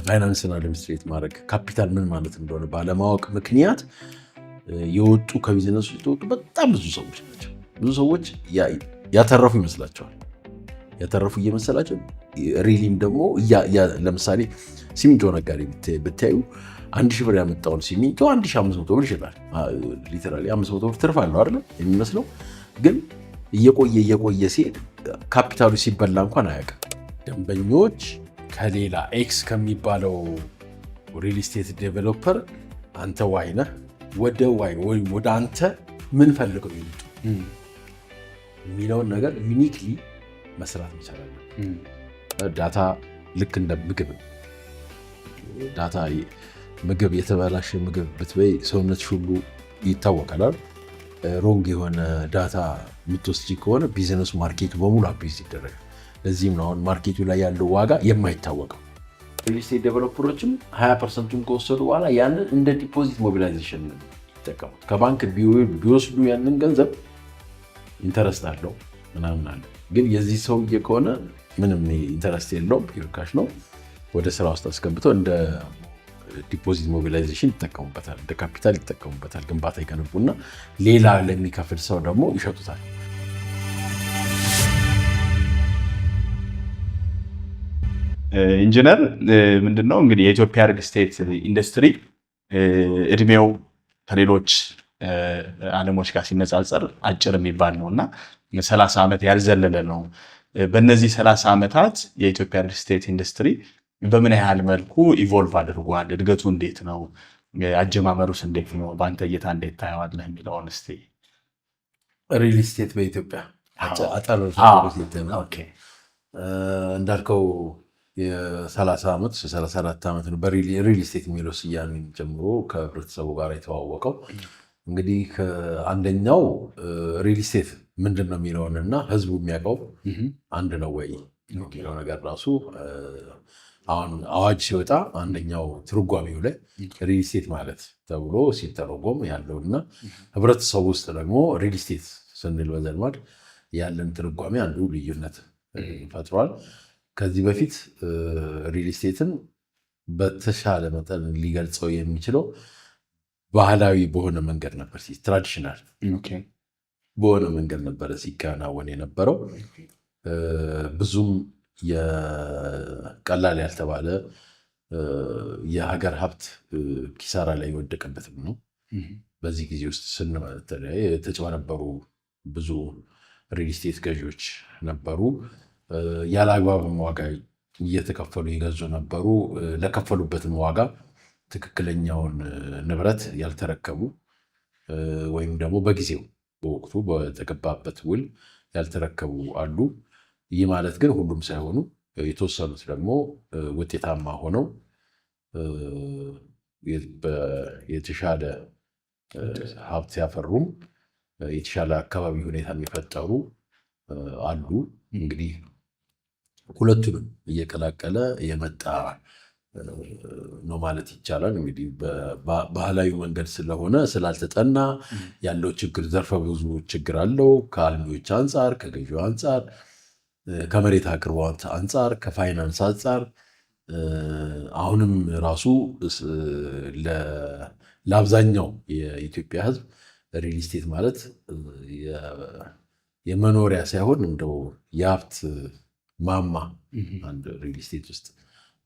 ፋይናንስን administrate ማድረግ፣ ካፒታል ምን ማለት እንደሆነ ባለማወቅ ምክንያት የወጡ፣ ከቢዝነሱ የወጡ በጣም ብዙ ሰዎች ናቸው። ብዙ ሰዎች ያተረፉ ይመስላቸዋል። ያተረፉ እየመሰላቸው really ም ደግሞ ለምሳሌ ሲሚንቶ ነጋዴ ብታዩ 1,000 ብር ያመጣውን ሲሚንቶ 1,500 ብር ይሸጣል። Literally 500 ብር ትርፍ አለው አይደለ የሚመስለው፣ ግን እየቆየ እየቆየ ሲሄድ ካፒታሉ ሲበላ እንኳን አያውቅም። ደንበኞች ከሌላ X ከሚባለው real estate developer፣ አንተ Y ነህ፣ ወደ Y ወይም ወደ አንተ ምን ፈልገው ይምጡ የሚለውን ነገር uniquely መስራት መቻል አለብን። Data ልክ እንደ ምግብ ነው። Data ምግብ፣ የተበላሸ ምግብ ብትበይ ሰውነትሽ ሁሉ ይታወቃል። Wrong የሆነ data የምትወስጂ ከሆነ ቢዝነሱ፣ market ኡ በሙሉ abuse ይደረጋል። ለዚህም ነው አሁን market ኡ ላይ ያለው ዋጋ የማይታወቀው። Real estate developer ኦችም 20% ኡን ከወሰዱ በኋላ ያንን እንደ deposit mobilization ይጠቀሙት። ከባንክ ቢወስዱ ያንን ገንዘብ interest አለው ምናምን አለ። ግን የዚህ ሰውዬ ከሆነ ምንም interest የለውም፣ pure cash ነው። ወደ ስራ ውስጥ አስገብተው እንደ deposit mobilization ይጠቀሙበታል፣ እንደ ካፒታል ይጠቀሙበታል። ግንባታ ይገነቡና ሌላ ለሚከፍል ሰው ደግሞ ይሸጡታል። ኢንጂነር፣ ምንድነው እንግዲህ የኢትዮጵያ real estate ኢንዱስትሪ እድሜው ከሌሎች ዓለሞች ጋር ሲነጻጸር አጭር የሚባል ነው እና 30 ዓመት ያልዘለለ ነው። በእነዚህ 30 ዓመታት የኢትዮጵያ real estate ኢንዱስትሪ በምን ያህል መልኩ evolve አድርጓል? እድገቱ እንዴት ነው? አጀማመሩስ እንዴት ነው? በአንተ እይታ እንዴት ታየዋለህ የሚለውን እስኪ። Real estate በኢትዮጵያ አጠር እንዳልከው የ30 ዓመት፣ 34 ዓመት ነው በ real estate የሚለው ስያሜ ጀምሮ ከህብረተሰቡ ጋር የተዋወቀው። እንግዲህ አንደኛው real estate ምንድን ነው የሚለውን እና ህዝቡ የሚያውቀው አንድ ነው ወይ የሚለው ነገር ራሱ፣ አሁን አዋጅ ሲወጣ አንደኛው ትርጓሜው ላይ real estate ማለት ተብሎ ሲተረጎም ያለው እና ህብረተሰቡ ውስጥ ደግሞ real estate ስንል በዘልማድ ያለን ትርጓሜ አንዱ ልዩነት ፈጥሯል። ከዚህ በፊት real estate ን በተሻለ መጠን ሊገልጸው የሚችለው ባህላዊ በሆነ መንገድ ነበር፣ traditional በሆነ መንገድ ነበረ ሲከናወን የነበረው። ብዙም የቀላል ያልተባለ የሀገር ሀብት ኪሳራ ላይ የወደቀበትም ነው። በዚህ ጊዜ ውስጥ የተጭበረበሩ ብዙ real estate ገዢዎች ነበሩ። ያለ አግባብም ዋጋ እየተከፈሉ የገዙ ነበሩ። ለከፈሉበትም ዋጋ ትክክለኛውን ንብረት ያልተረከቡ ወይም ደግሞ በጊዜው በወቅቱ በተገባበት ውል ያልተረከቡ አሉ። ይህ ማለት ግን ሁሉም ሳይሆኑ የተወሰኑት ደግሞ ውጤታማ ሆነው የተሻለ ሀብት ያፈሩም የተሻለ አካባቢ ሁኔታ የሚፈጠሩ አሉ። እንግዲህ ሁለቱንም እየቀላቀለ የመጣ ነው ማለት ይቻላል። እንግዲህ ባህላዊ መንገድ ስለሆነ ስላልተጠና ያለው ችግር ዘርፈ ብዙ ችግር አለው። ከአልሚዎች አንጻር፣ ከገዢው አንጻር፣ ከመሬት አቅርቦት አንጻር፣ ከፋይናንስ አንጻር አሁንም ራሱ ለአብዛኛው የኢትዮጵያ ሕዝብ real estate ማለት የመኖሪያ ሳይሆን እንደው የሀብት ማማ፣ አንድ real estate ውስጥ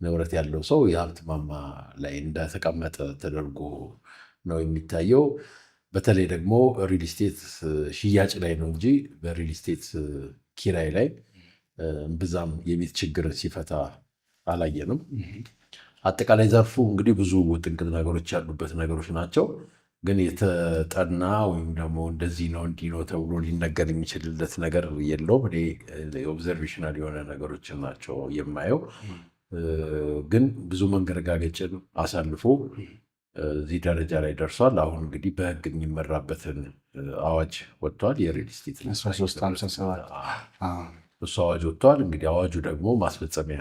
ንብረት ያለው ሰው የሀብት ማማ ላይ እንደተቀመጠ ተደርጎ ነው የሚታየው። በተለይ ደግሞ real estate ሽያጭ ላይ ነው እንጂ በ real estate ኪራይ ላይ ብዙም የቤት ችግር ሲፈታ አላየንም። አጠቃላይ ዘርፉ እንግዲህ ብዙ ውጥንቅጥ ነገሮች ያሉበት ነገሮች ናቸው። ግን የተጠና ወይም ደግሞ እንደዚህ ነው እንዲህ ነው ተብሎ ሊነገር የሚችልለት ነገር የለውም። እኔ observational የሆነ ነገሮችን ናቸው የማየው። ግን ብዙ መንገረጋገጭን አሳልፎ እዚህ ደረጃ ላይ ደርሷል። አሁን እንግዲህ በህግ የሚመራበትን አዋጅ ወጥቷል። የ real estate እሱ አዋጅ ወጥቷል። እንግዲህ አዋጁ ደግሞ ማስፈጸሚያ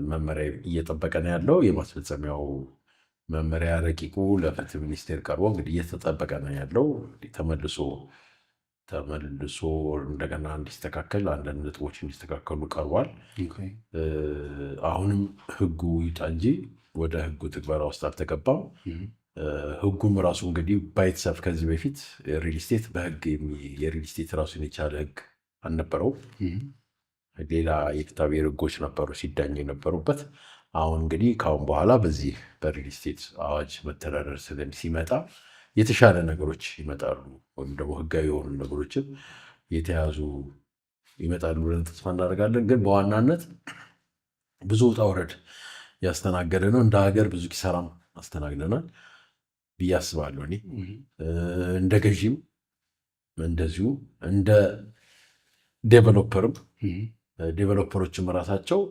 መመሪያ እየጠበቀ ነው ያለው። የማስፈጸሚያው መመሪያ ረቂቁ ለፍትህ ሚኒስቴር ቀርቦ እንግዲህ እየተጠበቀ ነው ያለው። ተመልሶ ተመልሶ እንደገና እንዲስተካከል፣ አንዳንድ ነጥቦች እንዲስተካከሉ ቀርቧል። አሁንም ህጉ ይውጣ እንጂ ወደ ህጉ ትግበራ ውስጥ አልተገባም። ህጉም ራሱ እንግዲህ by itself ከዚህ በፊት real estate በህግ የ real estate ራሱን የቻለ ህግ አልነበረውም። ሌላ የፍትሐብሔር ህጎች ነበሩ ሲዳኙ የነበሩበት። አሁን እንግዲህ ከአሁን በኋላ በዚህ በ real estate አዋጅ መተዳደር ሲመጣ የተሻለ ነገሮች ይመጣሉ፣ ወይም ደግሞ ህጋዊ የሆኑ ነገሮችን የተያዙ ይመጣሉ ብለን ተስፋ እናደርጋለን። ግን በዋናነት ብዙ ውጣ ውረድ ያስተናገደ ነው። እንደ ሀገር ብዙ ኪሳራም አስተናግደናል ብዬ አስባለሁ። እኔ እንደ ገዢም እንደዚሁ እንደ developer ም developer ኦችም ራሳቸው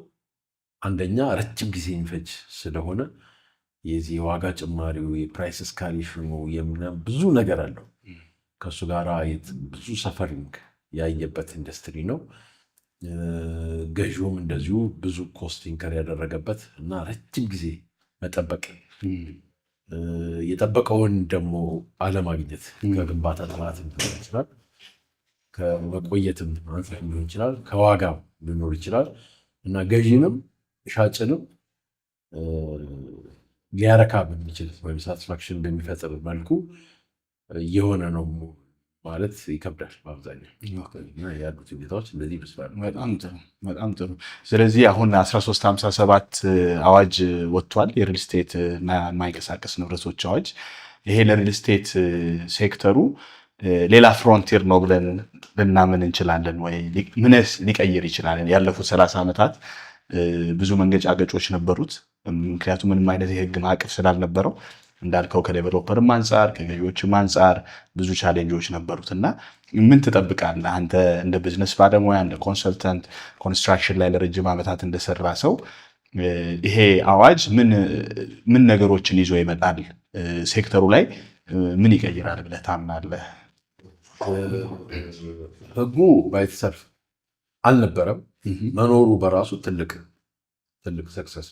አንደኛ ረጅም ጊዜ የሚፈጅ ስለሆነ የዚህ የዋጋ ጭማሪው፣ የ price escalation ኑ ብዙ ነገር አለው። ከእሱ ጋር ብዙ suffering ያየበት ኢንዱስትሪ ነው። ገዢውም እንደዚሁ ብዙ cost incur ያደረገበት እና ረጅም ጊዜ መጠበቅ፣ የጠበቀውን ደግሞ አለማግኘት፣ ከግንባታ ጥራት ሊሆን ይችላል፣ ከመቆየትም አንጻር ሊሆን ይችላል፣ ከዋጋም ሊኖር ይችላል እና ገዢንም ሻጭንም ሊያረካ በሚችል ወይም satisfaction በሚፈጥር መልኩ እየሆነ ነው ማለት ይከብዳል። በአብዛኛው እና ያሉት ሁኔታዎች እንደዚህ ይመስላሉ። በጣም ጥሩ፣ በጣም ጥሩ። ስለዚህ አሁን 1357 አዋጅ ወጥቷል፣ የ real estate እና የማይንቀሳቀስ ንብረቶች አዋጅ። ይሄ ለ real estate sector ኡ ሌላ frontier ነው ብለን ልናምን እንችላለን ወይ? ምንስ ሊቀይር ይችላል? ያለፉት 30 ዓመታት ብዙ መንገጫገጮች ነበሩት። ምክንያቱም ምንም አይነት የህግ ማዕቀፍ ስላልነበረው፣ እንዳልከው ከ developer ም አንጻር ከገዢዎችም አንጻር ብዙ challenge ኦች ነበሩት። እና ምን ትጠብቃለህ አንተ እንደ ቢዝነስ ባለሙያ፣ እንደ consultant፣ construction ላይ ለረጅም ዓመታት እንደሰራ ሰው፣ ይሄ አዋጅ ምን ምን ነገሮችን ይዞ ይመጣል? ሴክተሩ ላይ ምን ይቀይራል ብለህ ታምናለህ? ህጉ by itself አልነበረም። መኖሩ በራሱ ትልቅ ትልቅ success፣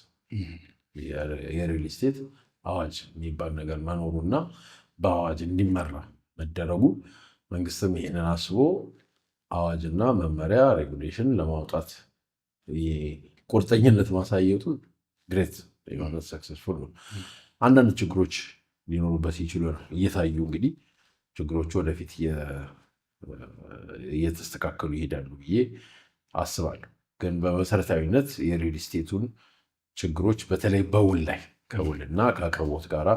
የ real estate አዋጅ የሚባል ነገር መኖሩ እና በአዋጅ እንዲመራ መደረጉ፣ መንግስትም ይሄንን አስቦ አዋጅና መመሪያ regulation ለማውጣት ቁርጠኝነት ማሳየቱ great የሆነ successful ነው። አንዳንድ ችግሮች ሊኖሩበት ይችሉ እየታዩ እንግዲህ ችግሮቹ ወደፊት እየተስተካከሉ ይሄዳሉ ብዬ አስባለሁ። ግን በመሰረታዊነት የ real estate ኡን ችግሮች በተለይ በውል ላይ ከውልና ከአቅርቦት ጋራ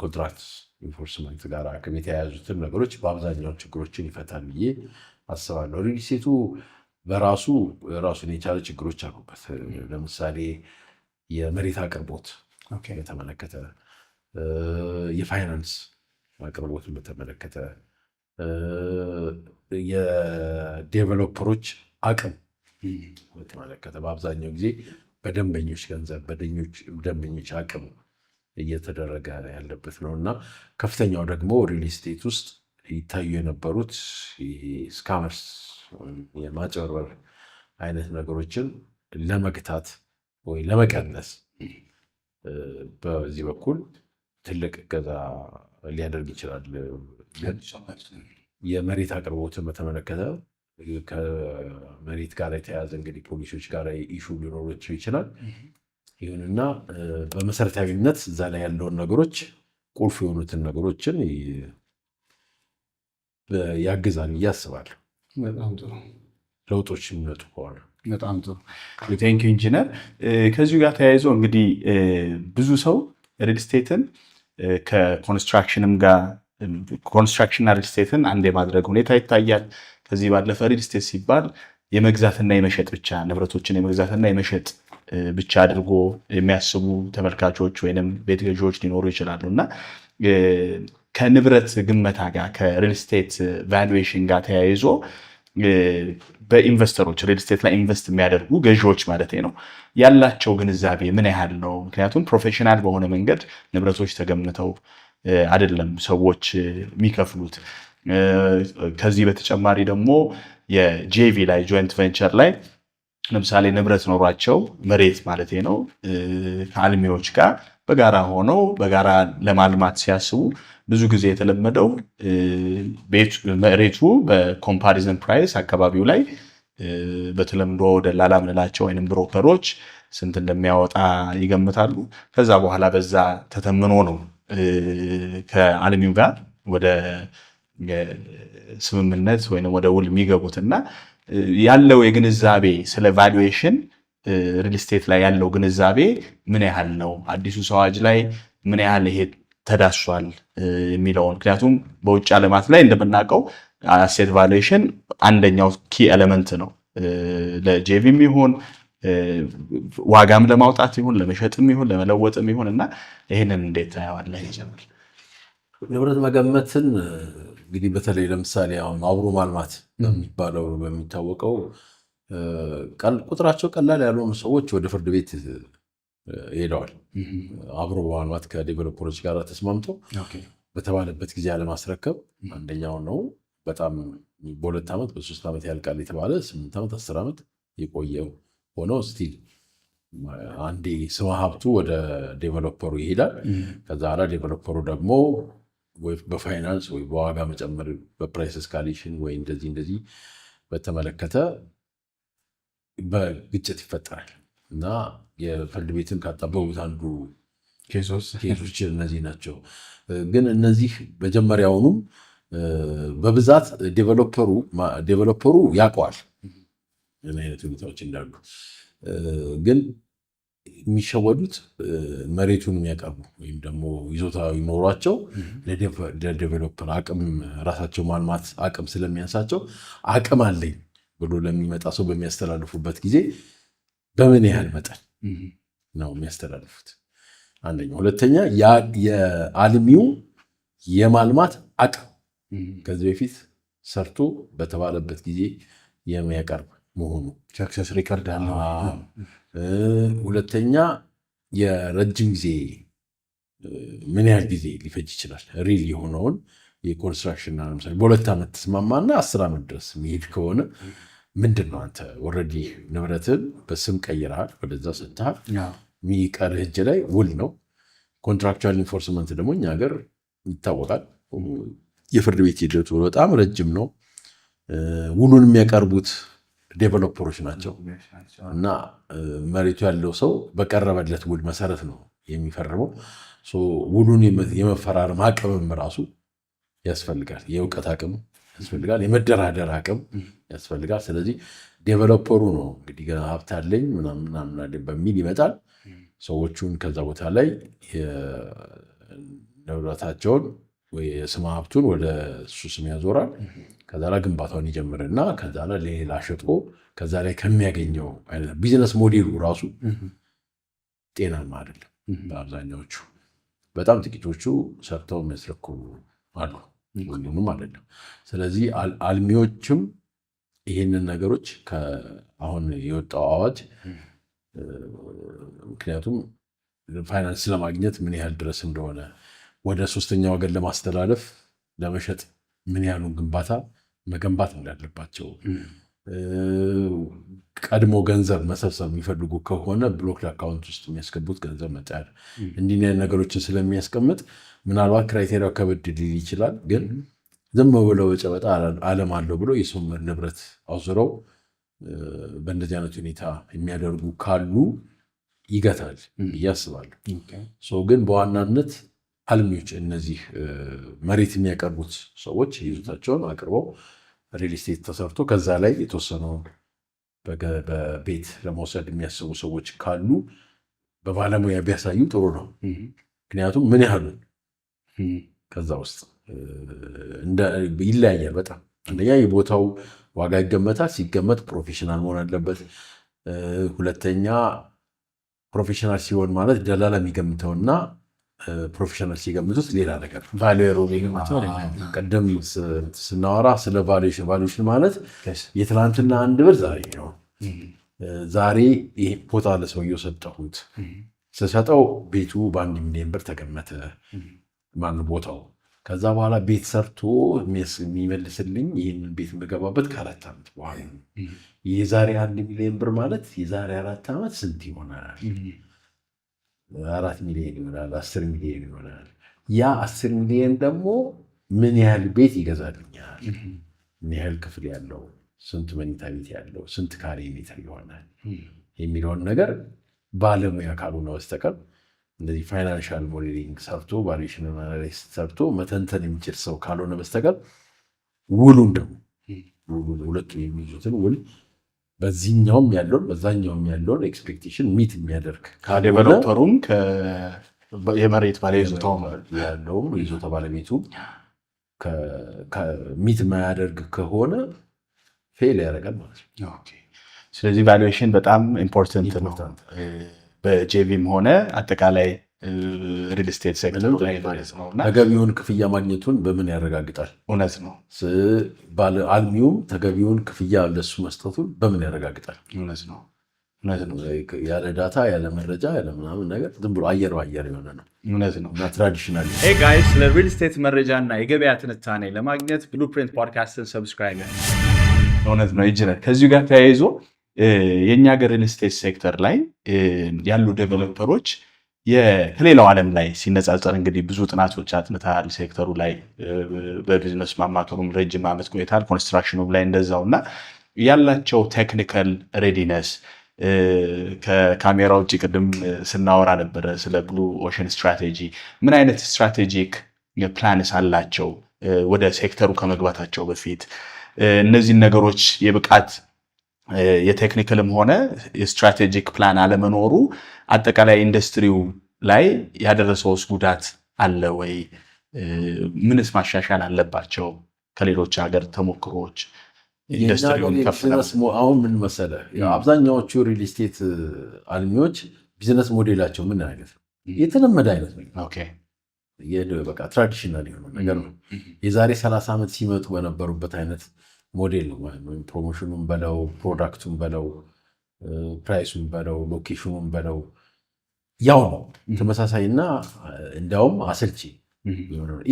contract enforcement ጋር የተያያዙትን ነገሮች በአብዛኛው ችግሮችን ይፈታል ብዬ አስባለሁ። Real estate ኡ በራሱ ራሱን የቻለ ችግሮች አሉበት። ለምሳሌ የመሬት አቅርቦት በተመለከተ፣ የፋይናንስ አቅርቦትን በተመለከተ፣ የ developer ኦች አቅም በተመለከተ በአብዛኛው ጊዜ በደንበኞች ገንዘብ፣ በደንበኞች አቅም እየተደረገ ያለበት ነው። እና ከፍተኛው ደግሞ real estate ውስጥ ይታዩ የነበሩት scammers፣ የማጭበርበር አይነት ነገሮችን ለመግታት ወይ ለመቀነስ በዚህ በኩል ትልቅ እገዛ ሊያደርግ ይችላል። የመሬት አቅርቦትን በተመለከተ ከመሬት ጋር የተያያዘ እንግዲህ ፖሊሲዎች ጋር issue ሊኖራቸው ይችላል። ይሁንና በመሰረታዊነት እዛ ላይ ያለውን ነገሮች፣ ቁልፍ የሆኑትን ነገሮችን ያግዛል ብዬ አስባለሁ። በጣም ጥሩ። ለውጦች የሚመጡ ከሆነ። በጣም ጥሩ፣ thank you ኢንጂነር። ከዚሁ ጋር ተያይዞ እንግዲህ ብዙ ሰው real estate ን ከ construction ም ጋር፣ construction ና real estate ን አንድ የማድረግ ሁኔታ ይታያል። ከዚህ ባለፈ real estate ሲባል የመግዛትና የመሸጥ ብቻ፣ ንብረቶችን የመግዛትና የመሸጥ ብቻ አድርጎ የሚያስቡ ተመልካቾች ወይንም ቤት ገዢዎች ሊኖሩ ይችላሉ። እና ከንብረት ግመታ ጋር፣ ከ real estate valuation ጋር ተያይዞ በ investor ኦች፣ real estate ላይ invest የሚያደርጉ ገዢዎች ማለት ነው፣ ያላቸው ግንዛቤ ምን ያህል ነው? ምክንያቱም professional በሆነ መንገድ ንብረቶች ተገምተው አይደለም ሰዎች የሚከፍሉት። ከዚህ በተጨማሪ ደግሞ የ JV ላይ፣ joint venture ላይ ለምሳሌ ንብረት ኖሯቸው፣ መሬት ማለት ነው፣ ከአልሚዎች ጋር በጋራ ሆነው በጋራ ለማልማት ሲያስቡ ብዙ ጊዜ የተለመደው መሬቱ በ comparison price አካባቢው ላይ በተለምዶ ደላላ ምንላቸው ወይም broker ኦች ስንት እንደሚያወጣ ይገምታሉ። ከዛ በኋላ በዛ ተተምኖ ነው ከአልሚው ጋር ወደ ስምምነት ወይም ወደ ውል የሚገቡት። እና ያለው የግንዛቤ ስለ valuation real estate ላይ ያለው ግንዛቤ ምን ያህል ነው? አዲሱ አዋጅ ላይ ምን ያህል ይሄ ተዳሷል የሚለውን፣ ምክንያቱም በውጭ ዓለማት ላይ እንደምናውቀው asset valuation አንደኛው key element ነው። ለ JV ም ይሁን ዋጋም ለማውጣት ይሁን ለመሸጥም ይሁን ለመለወጥም ይሁን። እና ይህንን እንዴት ታየዋለህ? ይጀምር። ንብረት መገመትን እንግዲህ በተለይ ለምሳሌ አሁን አብሮ ማልማት በሚባለው በሚታወቀው ቁጥራቸው ቀላል ያልሆኑ ሰዎች ወደ ፍርድ ቤት ሄደዋል። አብሮ በማልማት ከ developer ኦች ጋር ተስማምተው በተባለበት ጊዜ አለማስረከብ አንደኛው ነው። በጣም በ2 ዓመት በ3 ዓመት ያልቃል የተባለ 8 ዓመት 10 ዓመት የቆየ ሆነው still አንዴ ስመ ሀብቱ ወደ developer ኡ ይሄዳል። ከዛ በኋላ developer ኡ ደግሞ ወይ በፋይናንስ ወይ በዋጋ መጨመር በ price escalation ወይ እንደዚህ እንደዚህ በተመለከተ በግጭት ይፈጠራል እና የፍርድ ቤትን ካጣበቡት አንዱ case ኦች እነዚህ ናቸው። ግን እነዚህ መጀመሪያውኑም በብዛት developer ኡ ያውቀዋል ምን አይነት ሁኔታዎች እንዳሉ። ግን የሚሸወዱት መሬቱን የሚያቀርቡ ወይም ደግሞ ይዞታ ይኖሯቸው ለ developer አቅም ራሳቸው ማልማት አቅም ስለሚያንሳቸው አቅም አለኝ ብሎ ለሚመጣ ሰው በሚያስተላልፉበት ጊዜ በምን ያህል መጠን ነው የሚያስተላልፉት? አንደኛ። ሁለተኛ የአልሚው የማልማት አቅም ከዚህ በፊት ሰርቶ በተባለበት ጊዜ የሚያቀርብ መሆኑ success record አለው። ሁለተኛ የረጅም ጊዜ ምን ያህል ጊዜ ሊፈጅ ይችላል? Real የሆነውን የ construction ለምሳሌ በ2 ዓመት ተስማማና 10 ዓመት ድረስ የሚሄድ ከሆነ ምንድን ነው? አንተ already ንብረትን በስም ቀይረሃል፣ ወደዛ ሰጥተሃል። የሚቀርህ እጅ ላይ ውል ነው። Contractual enforcement ደግሞ እኛ ሀገር ይታወቃል። የፍርድ ቤት ሂደቱ በጣም ረጅም ነው። ውሉን የሚያቀርቡት developer ኦች ናቸው እና መሬቱ ያለው ሰው በቀረበለት ውል መሰረት ነው የሚፈርመው። ውሉን የመፈራረም አቅምም ራሱ ያስፈልጋል። የእውቀት አቅም ያስፈልጋል። የመደራደር አቅም ያስፈልጋል። ስለዚህ developer ኡ ነው እንግዲህ ገና ሀብት አለኝ ምናምን ምናምን በሚል ይመጣል። ሰዎቹን ከዛ ቦታ ላይ ንብረታቸውን ወይ የስመ ሀብቱን ወደ እሱ ስም ያዞራል። ከዛ ላይ ግንባታውን ይጀምርና ከዛ ላይ ለሌላ ሸጦ ከዛ ላይ ከሚያገኘው አይነት business model ኡ ራሱ ጤናማ አይደለም። በአብዛኛዎቹ በጣም ጥቂቶቹ ሰርተው የሚያስረክቡ አሉ፣ ሁሉንም አይደለም። ስለዚህ አልሚዎችም ይህንን ነገሮች አሁን የወጣው አዋጅ ምክንያቱም ፋይናንስ ለማግኘት ምን ያህል ድረስ እንደሆነ፣ ወደ ሶስተኛ ወገን ለማስተላለፍ ለመሸጥ ምን ያህሉን ግንባታ መገንባት እንዳለባቸው፣ ቀድሞ ገንዘብ መሰብሰብ የሚፈልጉ ከሆነ blocked account ውስጥ የሚያስገቡት ገንዘብ መጠን እንዲህ አይነት ነገሮችን ስለሚያስቀምጥ ምናልባት criteria ው ከበድ ሊል ይችላል። ግን ዝም ብለው በጨበጣ አለም አለው ብሎ የሰው ንብረት አዙረው በእንደዚህ አይነት ሁኔታ የሚያደርጉ ካሉ ይገታል ብዬ አስባለሁ። ግን በዋናነት አልሚዎች እነዚህ መሬት የሚያቀርቡት ሰዎች ይዞታቸውን አቅርበው real estate ተሰርቶ ከዛ ላይ የተወሰነውን በቤት ለመውሰድ የሚያስቡ ሰዎች ካሉ በባለሙያ ቢያሳዩ ጥሩ ነው። ምክንያቱም ምን ያህሉን ከዛ ውስጥ ይለያያል በጣም። አንደኛ የቦታው ዋጋ ይገመታል። ሲገመት professional መሆን አለበት። ሁለተኛ professional ሲሆን ማለት ደላላ የሚገምተውና professional ሲገምቱት ሌላ ነገር። ቅድም ስናወራ ስለ valuation፣ valuation ማለት የትናንትና 1 ብር ዛሬ ነው። ዛሬ ይሄ ቦታ ለሰውየው ሰጠሁት። ስሰጠው ቤቱ በ1 ሚሊዮን ብር ተገመተ። ማን ቦታው ከዛ በኋላ ቤት ሰርቶ የሚመልስልኝ ይህንን ቤት የምገባበት ከ4 ዓመት በኋላ የዛሬ 1 ሚሊዮን ብር ማለት የዛሬ 4 ዓመት ስንት ይሆናል? 4 ሚሊዮን ይሆናል፣ 10 ሚሊዮን ይሆናል። ያ 10 ሚሊዮን ደግሞ ምን ያህል ቤት ይገዛልኛል? ምን ያህል ክፍል ያለው፣ ስንት መኝታ ቤት ያለው፣ ስንት ካሬ ሜትር ይሆናል የሚለውን ነገር ባለሙያ ካልሆነ በስተቀር፣ እንደዚህ financial modeling ሰርቶ፣ valuation analysis ሰርቶ መተንተን የሚችል ሰው ካልሆነ በስተቀር፣ ውሉን ደግሞ ውሉን ሁለቱ የሚይዙትን ውል በዚህኛውም ያለውን በዛኛውም ያለውን expectation meet የሚያደርግ ካልሆነ Developer ኡም የመሬት ባለይዞታው ያለውም ይዞታ ባለቤቱ meet የማያደርግ ከሆነ fail ያደርጋል ማለት ነው። ስለዚህ valuation በጣም important ነው። Important. በ JV ም ሆነ አጠቃላይ real estate sector ኡ ላይ ማለት ነው። እና ተገቢውን ክፍያ ማግኘቱን በምን ያረጋግጣል? እውነት ነው። አልሚውም ተገቢውን ክፍያ ለሱ መስጠቱን በምን ያረጋግጣል? እውነት ነው። እውነት ነው። ያለ data፣ ያለ መረጃ፣ ያለ ምናምን ነገር ዝም ብሎ አየር በአየር የሆነ ነው እውነት ነው። እና traditional Hey guys፣ ስለ real estate መረጃ እና የገበያ ትንታኔ ለማግኘት Blueprint Podcast ን subscribe። እውነት ነው ኢንጂነር። ከዚሁ ጋር ተያይዞ የእኛ ሀገር real estate sector ላይ ያሉ developer ኦች ከሌላው ዓለም ላይ ሲነጻጸር፣ እንግዲህ ብዙ ጥናቶች አጥንተሃል። ሴክተሩ ላይ በቢዝነስ ማማከሩም ረጅም ዓመት ቆይተሃል። Construction ኑም ላይ እንደዛው። እና ያላቸው technical readiness፣ ከካሜራ ውጭ ቅድም ስናወራ ነበረ ስለ blue ocean strategy፣ ምን አይነት strategic plans አላቸው ወደ ሴክተሩ ከመግባታቸው በፊት? እነዚህን ነገሮች የብቃት የ technical ም ሆነ የ strategic plan አለመኖሩ አጠቃላይ ኢንዱስትሪው ላይ ያደረሰውስ ጉዳት አለ ወይ? ምንስ ማሻሻል አለባቸው? ከሌሎች ሀገር ተሞክሮዎች ኢንዱስትሪውን ከፍ አሁን ምን መሰለህ፣ አብዛኛዎቹ real estate አልሚዎች business model ኣቸው ምን አይነት ነው? የተለመደ አይነት ነው። በቃ traditional የሆነ ነገር ነው። የዛሬ 30 ዓመት ሲመጡ በነበሩበት አይነት ሞዴል ነው። Promotion ኑን በለው፣ product ኡን በለው፣ price ኡን በለው፣ location ኑን በለው ያው ነው። ተመሳሳይና እንዲያውም አሰልቺ፣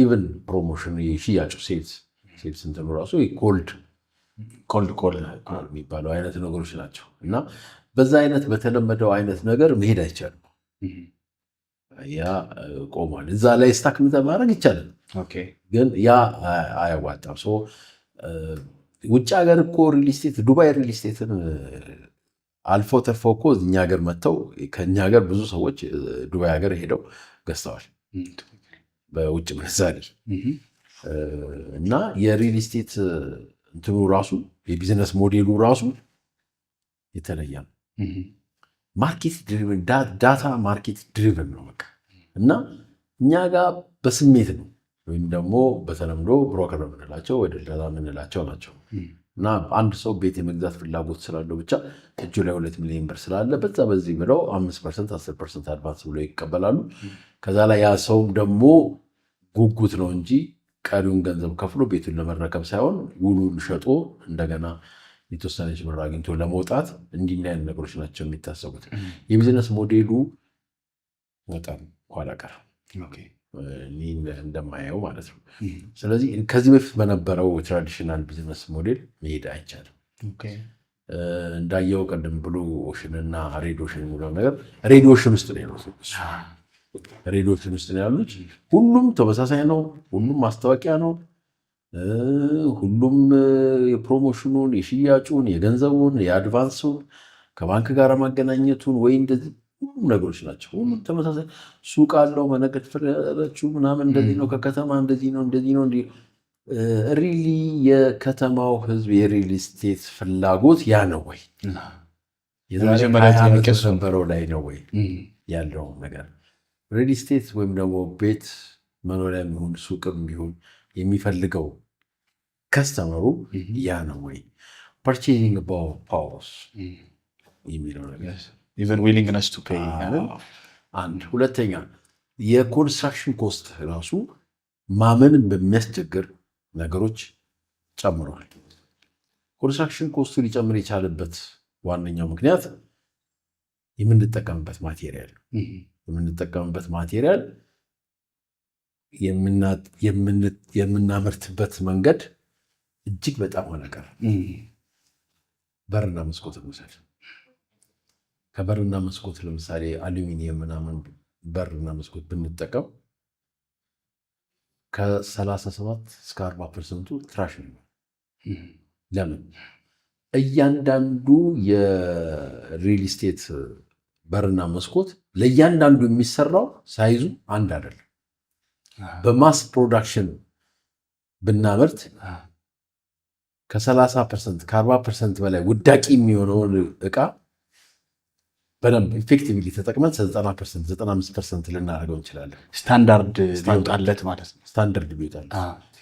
even promotion የሽያጩ sales እንትኑ ራሱ cold cold call የሚባለው አይነት ነገሮች ናቸው። እና በዛ አይነት በተለመደው አይነት ነገር መሄድ አይቻልም። ያ ቆሟል። እዛ ላይ stuck ማድረግ ይቻላል፣ ግን ያ አያዋጣም። ውጭ ሀገር እኮ real estate፣ ዱባይ real estate ን አልፈው ተርፈው እኮ እኛ ሀገር መጥተው ከእኛ ሀገር ብዙ ሰዎች ዱባይ ሀገር ሄደው ገዝተዋል በውጭ ምንዛሪ። እና የ real estate እንትኑ ራሱ የ business model ኡ ራሱ የተለየ ነው። Market driven፣ data market driven ነው በቃ። እና እኛ ጋር በስሜት ነው ወይም ደግሞ በተለምዶ broker የምንላቸው ወይ ደላላ የምንላቸው ናቸው። እና አንድ ሰው ቤት የመግዛት ፍላጎት ስላለው ብቻ፣ እጁ ላይ 2 ሚሊዮን ብር ስላለ በዛ በዚህ ብለው 5%፣ 10% advance ብለው ይቀበላሉ። ከዛ ላይ ያ ሰውም ደግሞ ጉጉት ነው እንጂ ቀሪውን ገንዘብ ከፍሎ ቤቱን ለመረከብ ሳይሆን ውሉን ሸጦ እንደገና የተወሰነች ብር አግኝቶ ለመውጣት፣ እንዲህ አይነት ነገሮች ናቸው የሚታሰቡት። የ business model ኡ በጣም ኋላ ቀር እኔ እንደማየው ማለት ነው። ስለዚህ ከዚህ በፊት በነበረው traditional business model መሄድ አይቻልም። እንዳየው ቅድም blue ocean እና red ocean የሚለው ነገር red ocean ውስጥ ነው ያሉት። Red ocean ውስጥ ነው ያሉት። ሁሉም ተመሳሳይ ነው። ሁሉም ማስታወቂያ ነው። ሁሉም የ promotion ኑን፣ የሽያጩን፣ የገንዘቡን፣ የ advance ኡን፣ ከባንክ ጋር ማገናኘቱን ወይ እንደዚህ ሁሉም ነገሮች ናቸው። ሁሉም ተመሳሳይ ሱቅ አለው፣ መነገድ ፈለጋችሁ ምናምን እንደዚህ ነው፣ ከከተማ እንደዚህ ነው፣ እንደዚህ ነው። Really የከተማው ህዝብ የ real estate ፍላጎት ያ ነው ወይ? የዛሬ የመጀመሪያ 20 ዓመት ጥያቄ እሱ ነው። በነበረው ላይ ነው ወይ ያለው ነገር? Real estate ወይም ደግሞ ቤት መኖሪያ የሚሆን ሱቅም ቢሆን የሚፈልገው customer ኡ ያ ነው ወይ? Purchasing powers የሚለው ነገር Even willingness to pay አይደል? አንድ። ሁለተኛ የ construction cost ራሱ ማመንን በሚያስቸግር ነገሮች ጨምረዋል። Construction cost ኡ ሊጨምር የቻለበት ዋነኛው ምክንያት የምንጠቀምበት material ነው። የምንጠቀምበት material፣ የምናመርትበት መንገድ እጅግ በጣም ኋላ ቀር። በርና መስኮት እንውሰድ። ከበርና መስኮት ለምሳሌ አሉሚኒየም ምናምን በርና መስኮት ብንጠቀም ከ37 እስከ 40 percent ኡ trash ነው። ለምን? እያንዳንዱ የ real estate በርና መስኮት ለእያንዳንዱ የሚሰራው size ኡ አንድ አይደለም። በ mass production ብናመርት ከ30% ከ40% በላይ ውዳቂ የሚሆነውን እቃ በደንብ effectively ተጠቅመን 90%፣ 95% ልናደርገው እንችላለን። ስታንዳርድ ቢወጣለት ማለት ነው። ስታንዳርድ ቢወጣለት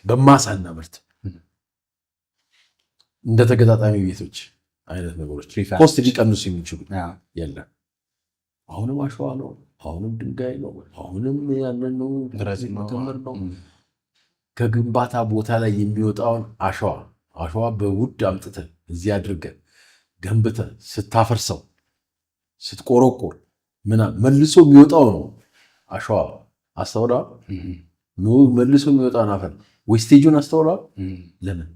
በ mass አናመርት። እንደ ተገጣጣሚ ቤቶች አይነት ነገሮች cost ሊቀንሱ የሚችሉ የለም። አሁንም አሸዋ ነው፣ አሁንም ድንጋይ ነው፣ አሁንም ያንን ነው፣ መከመር ነው። ከግንባታ ቦታ ላይ የሚወጣውን አሸዋ በውድ አምጥተህ እዚህ አድርገህ ገንብተህ ስታፈርሰው፣ ስትቆረቆር ምናምን መልሶ የሚወጣው ነው አሸዋ። አስተውለዋል? መልሶ የሚወጣውን አፈር wastage ኡን አስተውለዋል? ለምን?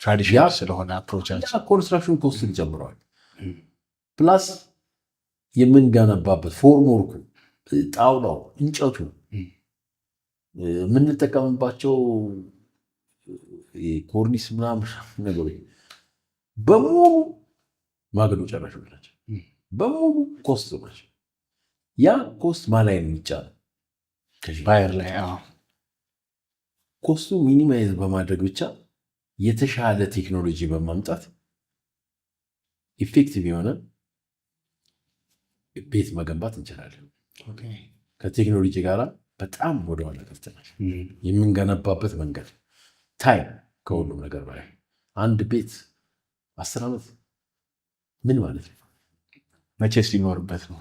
Traditional ስለሆነ approach ኣችን። Construction cost ን ጨምረዋል። Plus የምንገነባበት formwork ኡ፣ ጣውላው፣ እንጨቱ፣ የምንጠቀምባቸው ኮርኒስ ምናምን ነገሮች በሙሉ ማገዶ ጨራሾች ናቸው። በሙሉ cost ናቸው። ያ cost ማ ላይ ነው የሚጫነው? Buyer ላይ። Cost ኡ minimize በማድረግ ብቻ የተሻለ ቴክኖሎጂ በማምጣት effective የሆነ ቤት መገንባት እንችላለን። ከቴክኖሎጂ ጋር በጣም ወደኋላ ቀርተናል። የምንገነባበት መንገድ time፣ ከሁሉም ነገር በላይ አንድ ቤት 10 ዓመት ምን ማለት ነው? መቼስ ሊኖርበት ነው?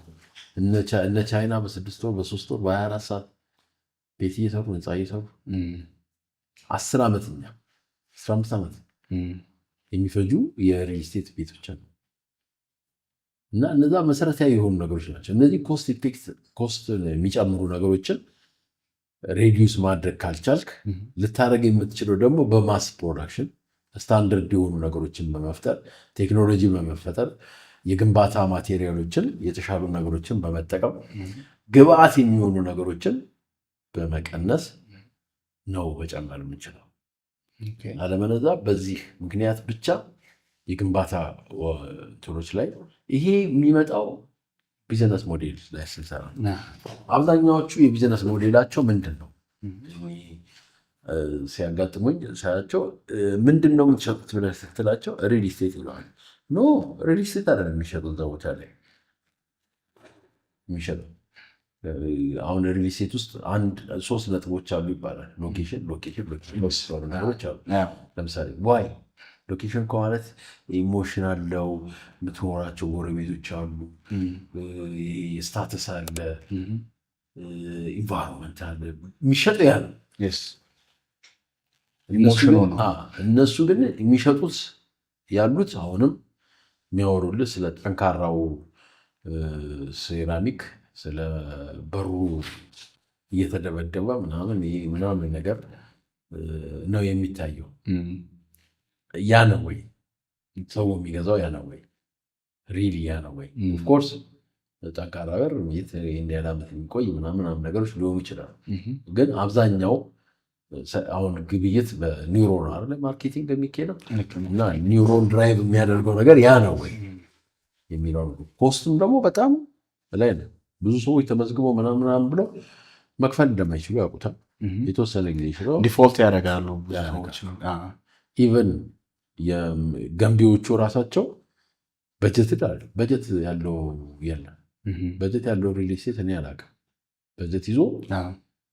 እነ ቻይና በ6 ወር፣ በ3 ወር፣ በ24 ሰዓት ቤት እየሰሩ፣ ህንፃ እየሰሩ፣ 10 ዓመት፣ እኛ 15 ዓመት የሚፈጁ የ real estate ቤቶች አሉ። እና እነዛ መሰረታዊ የሆኑ ነገሮች ናቸው። እነዚህ cost effect cost የሚጨምሩ ነገሮችን reduce ማድረግ ካልቻልክ ልታደርግ የምትችለው ደግሞ በ mass production standard የሆኑ ነገሮችን በመፍጠር፣ ቴክኖሎጂ በመፈጠር፣ የግንባታ material ኦችን የተሻሉ ነገሮችን በመጠቀም፣ ግብአት የሚሆኑ ነገሮችን በመቀነስ ነው መጨመር የምንችለው። አለበለዚያ በዚህ ምክንያት ብቻ የግንባታ እንትኖች ላይ ይሄ የሚመጣው business model ላይ ስንሰራ አብዛኛዎቹ የ business model ኣቸው ምንድን ነው ሲያጋጥሙኝ ሳያቸው ምንድን ነው የምትሸጡት ብለህ ስትላቸው real estate ይለዋል። No፣ real estate አይደለም የሚሸጡት፣ እዛ ቦታ ላይ የሚሸጠው አሁን real estate ውስጥ አንድ ሶስት ነጥቦች አሉ ይባላል። Location፣ location፣ location ነገሮች አሉ። ለምሳሌ why location ከማለት emotion አለው፣ የምትኖራቸው ጎረቤቶች አሉ፣ status አለ፣ environment አለ። የሚሸጠው ያ ነው። Emotion ኡ ነው። እነሱ ግን የሚሸጡት ያሉት አሁንም የሚያወሩልህ ስለ ጠንካራው ሴራሚክ፣ ስለ በሩ እየተደበደበ ምናምን ምናምን ነገር ነው የሚታየው። ያ ነው ወይ ሰው የሚገዛው? ያ ነው ወይ really? ያ ነው ወይ? Of course ጠንካራ በር ይህን ያህል ዓመት የሚቆይ ምናምን ነገሮች ሊሆኑ ይችላሉ። ግን አብዛኛው አሁን ግብይት በኒውሮን አይደለ marketing የሚካሄደው? እና neuron drive የሚያደርገው ነገር ያ ነው ወይ የሚለው ነው። Cost ኡም ደግሞ በጣም ላይ ነው። ብዙ ሰዎች ተመዝግበው ምናምን ምናምን ብለው መክፈል እንደማይችሉ ያውቁታል። የተወሰነ ጊዜ ይችለው Default ያደርጋሉ ብዙ ሰዎች። Even ገንቢዎቹ ራሳቸው በጀት በጀት ያለው የለም። በጀት ያለው real estate እኔ አላውቅም። በጀት ይዞ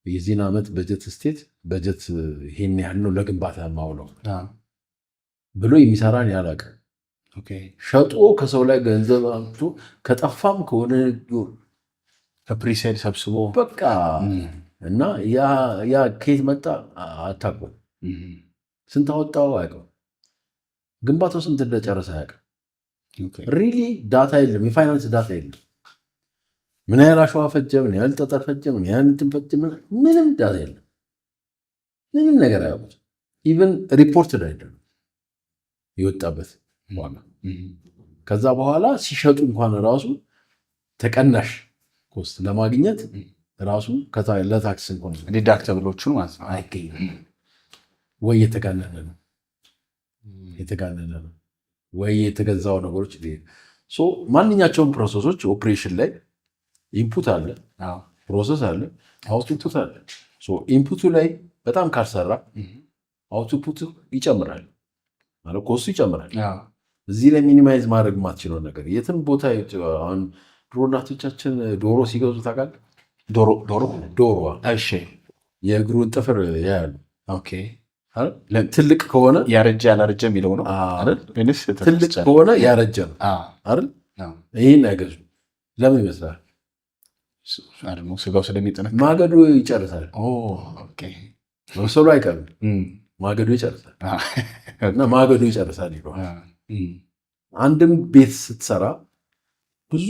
የዚህን ዓመት በጀት estate በጀት ይሄን ያህል ነው ለግንባታ የማውለው ብሎ የሚሰራን አላውቅም። ሸጦ ከሰው ላይ ገንዘብ አምጥቶ ከጠፋም ከሆነ ከ presale ሰብስቦ። በቃ እና ያ ከየት መጣ አታውቅም። ስንት አወጣው አያውቅም። ግንባታው ስንት እንደጨረሰ አያውቅም። Really data የለም፣ የ finance data የለም። ምን ያህል አሸዋ ፈጀ፣ ምን ያህል ጠጠር ፈጀ፣ ምን ያህል እንትን ፈጀ፣ ምንም data የለም። ምንም ነገር አያውቁት። Even reported አይደለም የወጣበት ዋጋ። ከዛ በኋላ ሲሸጡ እንኳን ራሱ ተቀናሽ cost ለማግኘት ራሱ ለታክስ እንኳን Deductible ኦቹን ማለት ነው። አይገኝም ወይ የተጋነነ ነው ወይ የተገዛው ነገሮች። So ማንኛቸውም process ኦች operation ላይ input አለ፣ process አለ፣ output አለ። Input ኡ ላይ በጣም ካልሰራ output ኡ ይጨምራል ማለት cost ኡ ይጨምራል። እዚህ ላይ minimize ማድረግ የማትችለው ነገር የትም ቦታ። አሁን ድሮ እናቶቻችን ዶሮ ሲገዙ ታውቃለህ? ዶሮ ዶሮ? ዶሮዋ የእግሩን ጥፍር ያያሉ። ትልቅ ከሆነ ያረጀ ያላረጀ የሚለው ነው አይደል? ወይንስ ትልቅ ከሆነ ያረጀ ነው አይደል? ይህን አይገዙም። ለምን ይመስላል? ስጋው ስለሚጠነክር። ማገዶ ይጨርሳል። መብሰሉ አይቀርም፣ ማገዶ ይጨርሳል እና ማገዶ ይጨርሳል ይለዋል። አንድም ቤት ስትሰራ ብዙ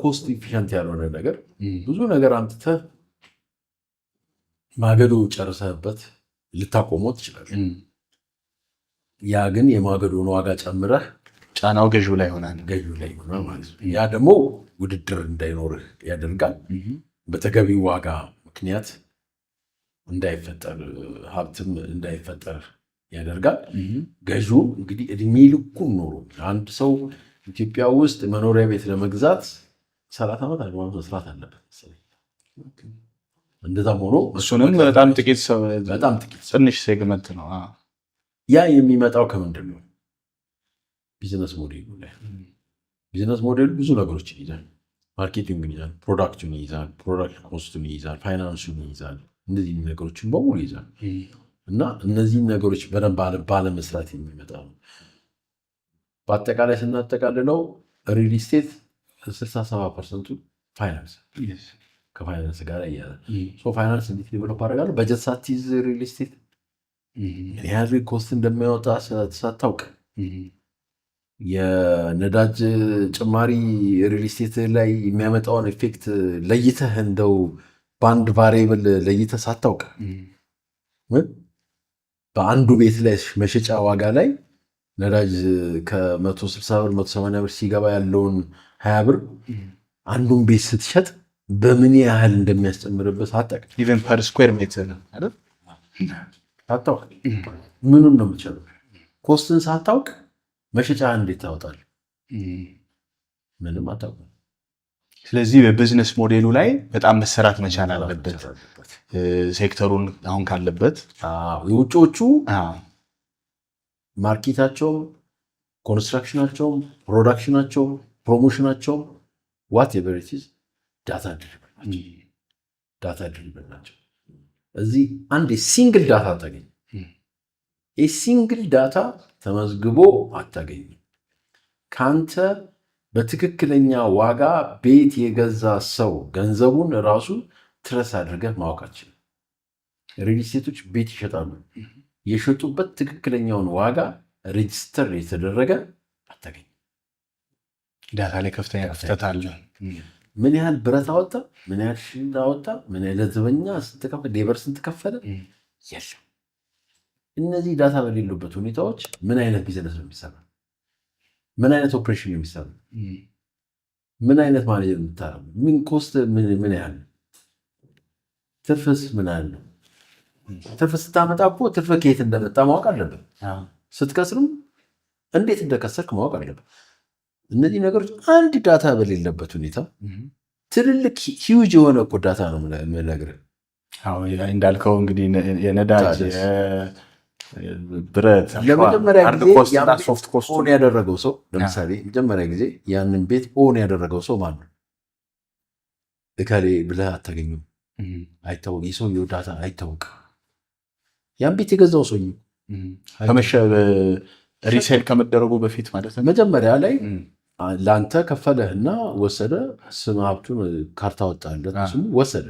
cost efficient ያልሆነ ነገር፣ ብዙ ነገር አምጥተህ ማገዶ ጨርሰህበት ልታቆመው ትችላለህ። ያ ግን የማገዶን ዋጋ ጨምረህ ጫናው ገዢው ላይ ይሆናል። ገዢው ላይ ይሆናል ማለት ነው። ያ ደግሞ ውድድር እንዳይኖርህ ያደርጋል። በተገቢው ዋጋ ምክንያት እንዳይፈጠር፣ ሀብትም እንዳይፈጠር ያደርጋል። ገዢው እንግዲህ እድሜ ልኩን ኖሮ አንድ ሰው ኢትዮጵያ ውስጥ መኖሪያ ቤት ለመግዛት 30 ዓመት 40 ዓመት መስራት አለበት መሰለኝ። እንደዛም ሆኖ እሱንም በጣም ጥቂት ሰው በጣም ጥቂት ሰው። ትንሽ segment ነው። ያ የሚመጣው ከምንድን ነው? Business model ኡ ላይ። Business model ኡ ብዙ ነገሮችን ይይዛል። Marketing ን ይይዛል፣ product ኡን ይይዛል፣ product cost ኡን ይይዛል፣ ፋይናንሱን ይይዛል። እነዚህ ነገሮችን በሙሉ ይይዛል እና እነዚህን ነገሮች በደንብ ባለመስራት የሚመጣ ነው። በአጠቃላይ ስናጠቃልለው real estate 67% ኡ ፋይናንስ፣ ከፋይናንስ ጋር እያያዛል። ፋይናንስ እንዴት develop አደርጋለሁ? በጀት ሳትይዝ real estate ምን ያህል cost እንደሚያወጣ ሳታውቅ፣ የነዳጅ ጭማሪ real estate ላይ የሚያመጣውን effect ለይተህ፣ እንደው በአንድ variable ለይተህ ሳታውቅ፣ በአንዱ ቤት ላይ መሸጫ ዋጋ ላይ ነዳጅ ከ160 ብር 180 ብር ሲገባ ያለውን 20 ብር አንዱን ቤት ስትሸጥ በምን ያህል እንደሚያስጨምርበት ሳታውቅ Even per square meter አይደል? ሳታውቅ ምኑን ነው የምትሸጠው? Cost ን ሳታውቅ መሸጫ እንዴት ታወጣለህ? ምንም አታውቅም። ስለዚህ በ business model ኡ ላይ በጣም መሰራት መቻል አለበት። ሴክተሩን አሁን ካለበት የውጮቹ market ኣቸውም፣ construction ኣቸውም፣ production ኣቸውም፣ promotion ኣቸውም፣ whatever it is data driven ናቸው። Data driven ናቸው። እዚህ አንድ single data አታገኝም። የ single data ተመዝግቦ አታገኝም። ከአንተ በትክክለኛ ዋጋ ቤት የገዛ ሰው ገንዘቡን ራሱ trace አድርገህ ማወቅ አትችልም። Real estate ኦች ቤት ይሸጣሉ። የሸጡበት ትክክለኛውን ዋጋ register የተደረገ አታገኝም። Data ላይ ከፍተኛ ክፍተት አለ። ምን ያህል ብረት አወጣ፣ ምን ያህል ሽል አወጣ፣ ምን ያህል ለዘበኛ ስንት ከፈለ፣ labor ስንት ከፈለ፣ የለም። እነዚህ data በሌሉበት ሁኔታዎች ምን አይነት ቢዝነስ ነው የሚሰራ? ምን አይነት ኦፕሬሽን ነው የሚሰራ? ምን አይነት ማኔጀር የምታደርገው? ምን cost ምን ያህል ነው? ትርፍስ ምን ያህል ነው? ትርፍ ስታመጣ እኮ ትርፍ ከየት እንደመጣ ማወቅ አለብን። ስትከስርም እንዴት እንደከሰርክ ማወቅ አለብን። እነዚህ ነገሮች አንድ data በሌለበት ሁኔታ፣ ትልልቅ huge የሆነ እኮ data ነው የምነግርህ። እንዳልከው እንግዲህ የነዳጅ፣ ብረት ለመጀመሪያ ጊዜ own ያደረገው ሰው፣ ለምሳሌ መጀመሪያ ጊዜ ያንን ቤት own ያደረገው ሰው ማን ነው? እከሌ ብለህ አታገኙም። አይታወቅም። የሰውየው data አይታወቅም። ያን ቤት የገዛው ሰውዬ Resale ከመደረጉ በፊት ማለት ነው። መጀመሪያ ላይ ለአንተ ከፈለህና ወሰደ። ስም ሀብቱን ካርታ ወጣለት፣ ስሙ ወሰደ።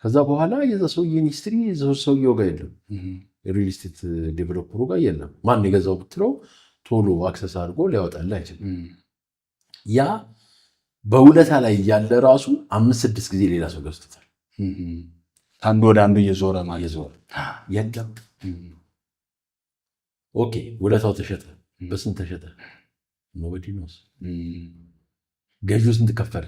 ከዛ በኋላ የዛ ሰውዬን history ሰውየው ጋር የለም፣ real estate developer ኡ ጋር የለም። ማን የገዛው ብትለው ቶሎ access አድርጎ ሊያወጣልህ አይችልም። ያ በውለታ ላይ ያለ ራሱ አምስት ስድስት ጊዜ ሌላ ሰው ገዝቶታል። አንዱ ወደ አንዱ እየዞረ ማለት እየዞረ የለም። Okay፣ ውለታው ተሸጠ። በስንት ተሸጠ? Nobody knows። ገዢው ስንት ከፈለ?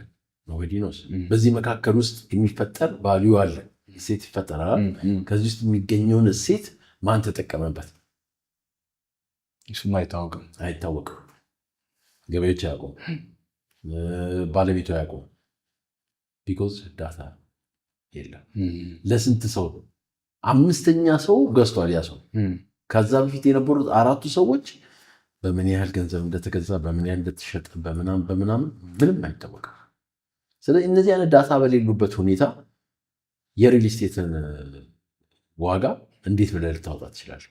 Nobody knows። በዚህ መካከል ውስጥ የሚፈጠር value አለ፣ እሴት ይፈጠራል። ከዚህ ውስጥ የሚገኘውን እሴት ማን ተጠቀመበት? እሱም አይታወቅም። አይታወቅም። ገበያዎች አያውቁም፣ ባለቤቱ አያውቁም። Because data የለም። ለስንት ሰው ነው? አምስተኛ ሰው ገዝቷል ያ ሰው። ከዛ በፊት የነበሩት አራቱ ሰዎች በምን ያህል ገንዘብ እንደተገዛ፣ በምን ያህል እንደተሸጠ፣ በምናምን በምናምን ምንም አይታወቅም። ስለዚህ እነዚህ አይነት data በሌሉበት ሁኔታ የ real estate ን ዋጋ እንዴት ብለህ ልታወጣ ትችላለህ?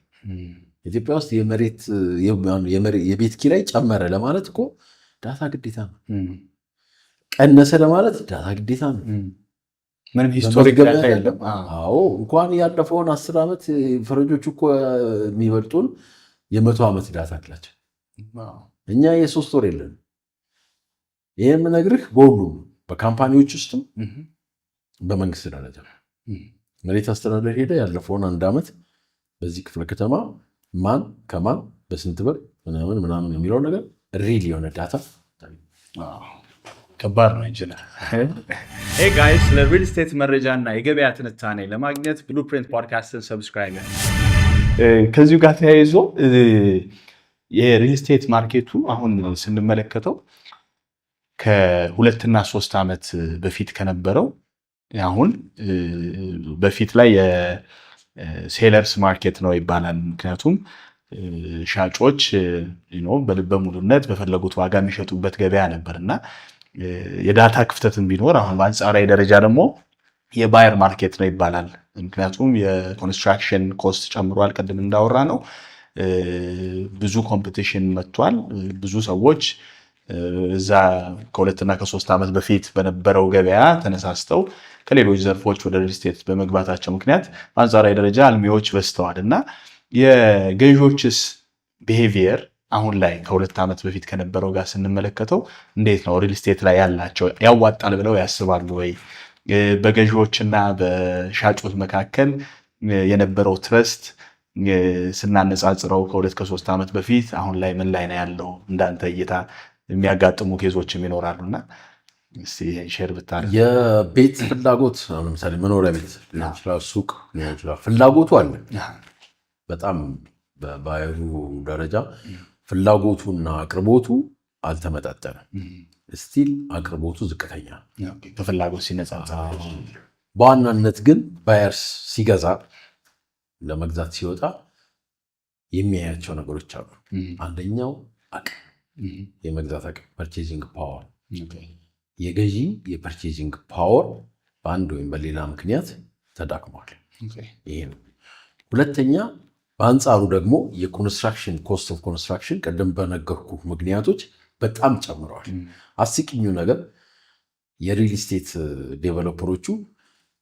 ኢትዮጵያ ውስጥ የመሬት የቤት ኪራይ ጨመረ ለማለት እኮ data ግዴታ ነው። ቀነሰ ለማለት data ግዴታ ነው። ምንም historic data የለም። አዎ፣ እንኳን ያለፈውን 10 ዓመት፣ ፈረንጆቹ እኮ የሚበልጡን የ100 ዓመት data አላቸው። እኛ የ3 ወር የለንም። ይህ የምነግርህ በሁሉም በ company ዎች ውስጥም በመንግስት ደረጃ መሬት አስተዳደር ሄደ ያለፈውን አንድ ዓመት በዚህ ክፍለ ከተማ ማን ከማን በስንት ብር ምናምን ምናምን የሚለው ነገር real የሆነ data ከባድ ነው። ኢንጂነር። Hey guys፣ ስለ real estate መረጃ እና የገበያ ትንታኔ ለማግኘት Blueprint Podcast ን subscribe። ከዚሁ ጋር ተያይዞ የ real estate market ኡ አሁን ስንመለከተው ከ2ና 3 ዓመት በፊት ከነበረው አሁን በፊት ላይ የ sellers market ነው ይባላል። ምክንያቱም ሻጮች በልበ ሙሉነት በፈለጉት ዋጋ የሚሸጡበት ገበያ ነበር እና የ data ክፍተትም ቢኖር አሁን በአንጻራዊ ደረጃ ደግሞ የ buyer market ነው ይባላል። ምክንያቱም የ construction cost ጨምሯል። ቅድም እንዳወራነው ብዙ competition መጥቷል። ብዙ ሰዎች እዛ ከ2ና ከ3 ዓመት በፊት በነበረው ገበያ ተነሳስተው ከሌሎች ዘርፎች ወደ real estate በመግባታቸው ምክንያት በአንጻራዊ ደረጃ አልሚዎች በዝተዋል። እና የገዢዎችስ behavior አሁን ላይ ከ2 ዓመት በፊት ከነበረው ጋር ስንመለከተው እንዴት ነው? Real estate ላይ ያላቸው ያዋጣል ብለው ያስባሉ ወይ? በገዢዎችና በሻጮች መካከል የነበረው trust ስናነጻጽረው ከ2 ከ3 ዓመት በፊት አሁን ላይ ምን ላይ ነው ያለው? እንዳንተ እይታ የሚያጋጥሙ case ኦችም ይኖራሉ እና እስኪ ይሄን share ብታደርግ። የቤት ፍላጎት አሁን ለምሳሌ መኖሪያ ቤት ሊሆን ይችላል፣ ሱቅ ሊሆን ይችላል። ፍላጎቱ አለ። በጣም በ buyer ኡ ደረጃ ፍላጎቱና አቅርቦቱ አልተመጣጠነም። Still አቅርቦቱ ዝቅተኛ ነው። ከፍላጎት ሲነጻጸር። በዋናነት ግን buyers ሲገዛ፣ ለመግዛት ሲወጣ የሚያያቸው ነገሮች አሉ። አንደኛው አቅም፣ የመግዛት አቅም፣ purchasing power። የገዢ የ purchasing power በአንድ ወይም በሌላ ምክንያት ተዳክሟል። ይሄ ነው። ሁለተኛ በአንጻሩ ደግሞ የ construction cost of construction ቅድም በነገርኩ ምክንያቶች በጣም ጨምረዋል። አስቂኙ ነገር የ real estate developer ኦቹ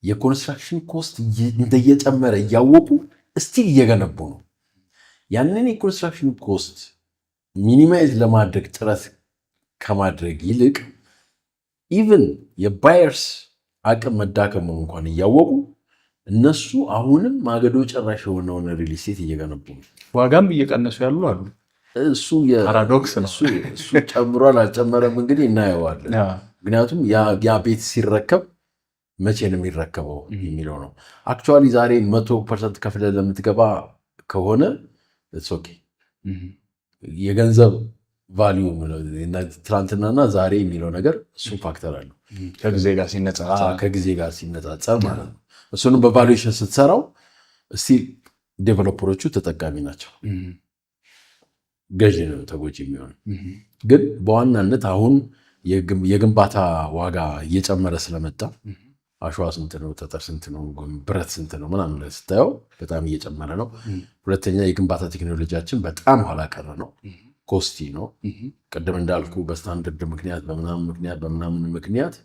የ construction cost እንደየጨመረ እያወቁ still እየገነቡ ነው። ያንን የ construction cost minimize ለማድረግ ጥረት ከማድረግ ይልቅ even የ buyers አቅም መዳከሙን እንኳን እያወቁ እነሱ አሁንም ማገዶ ጨራሽ የሆነውን real estate እየገነቡ ነው። ዋጋም እየቀነሱ ያሉ አሉ። እሱ Paradox ነው። እሱ ጨምሯል አልጨመረም እንግዲህ እናየዋለን። ምክንያቱም ያ ቤት ሲረከብ መቼ ነው የሚረከበው የሚለው ነው። Actually ዛሬ 100% ከፍለህ ለምትገባ ከሆነ okay፣ የገንዘብ value ትናንትናና ዛሬ የሚለው ነገር እሱ factor አለው። ከጊዜ ጋር ሲነጻጸር። ከጊዜ ጋር ሲነጻጸር ማለት ነው። እሱንም በ valuation ስትሰራው still developer ኦቹ ተጠቃሚ ናቸው። ገዢ ነው ተጎጂ የሚሆነው። ግን በዋናነት አሁን የግንባታ ዋጋ እየጨመረ ስለመጣ አሸዋ ስንት ነው፣ ጠጠር ስንት ነው፣ ብረት ስንት ነው ምናምን ስታየው በጣም እየጨመረ ነው። ሁለተኛ የግንባታ ቴክኖሎጂያችን በጣም ኋላ ቀር ነው፣ costly ነው። ቅድም እንዳልኩ በስታንደርድ ምክንያት፣ በምናምን ምክንያት፣ በምናምን ምክንያት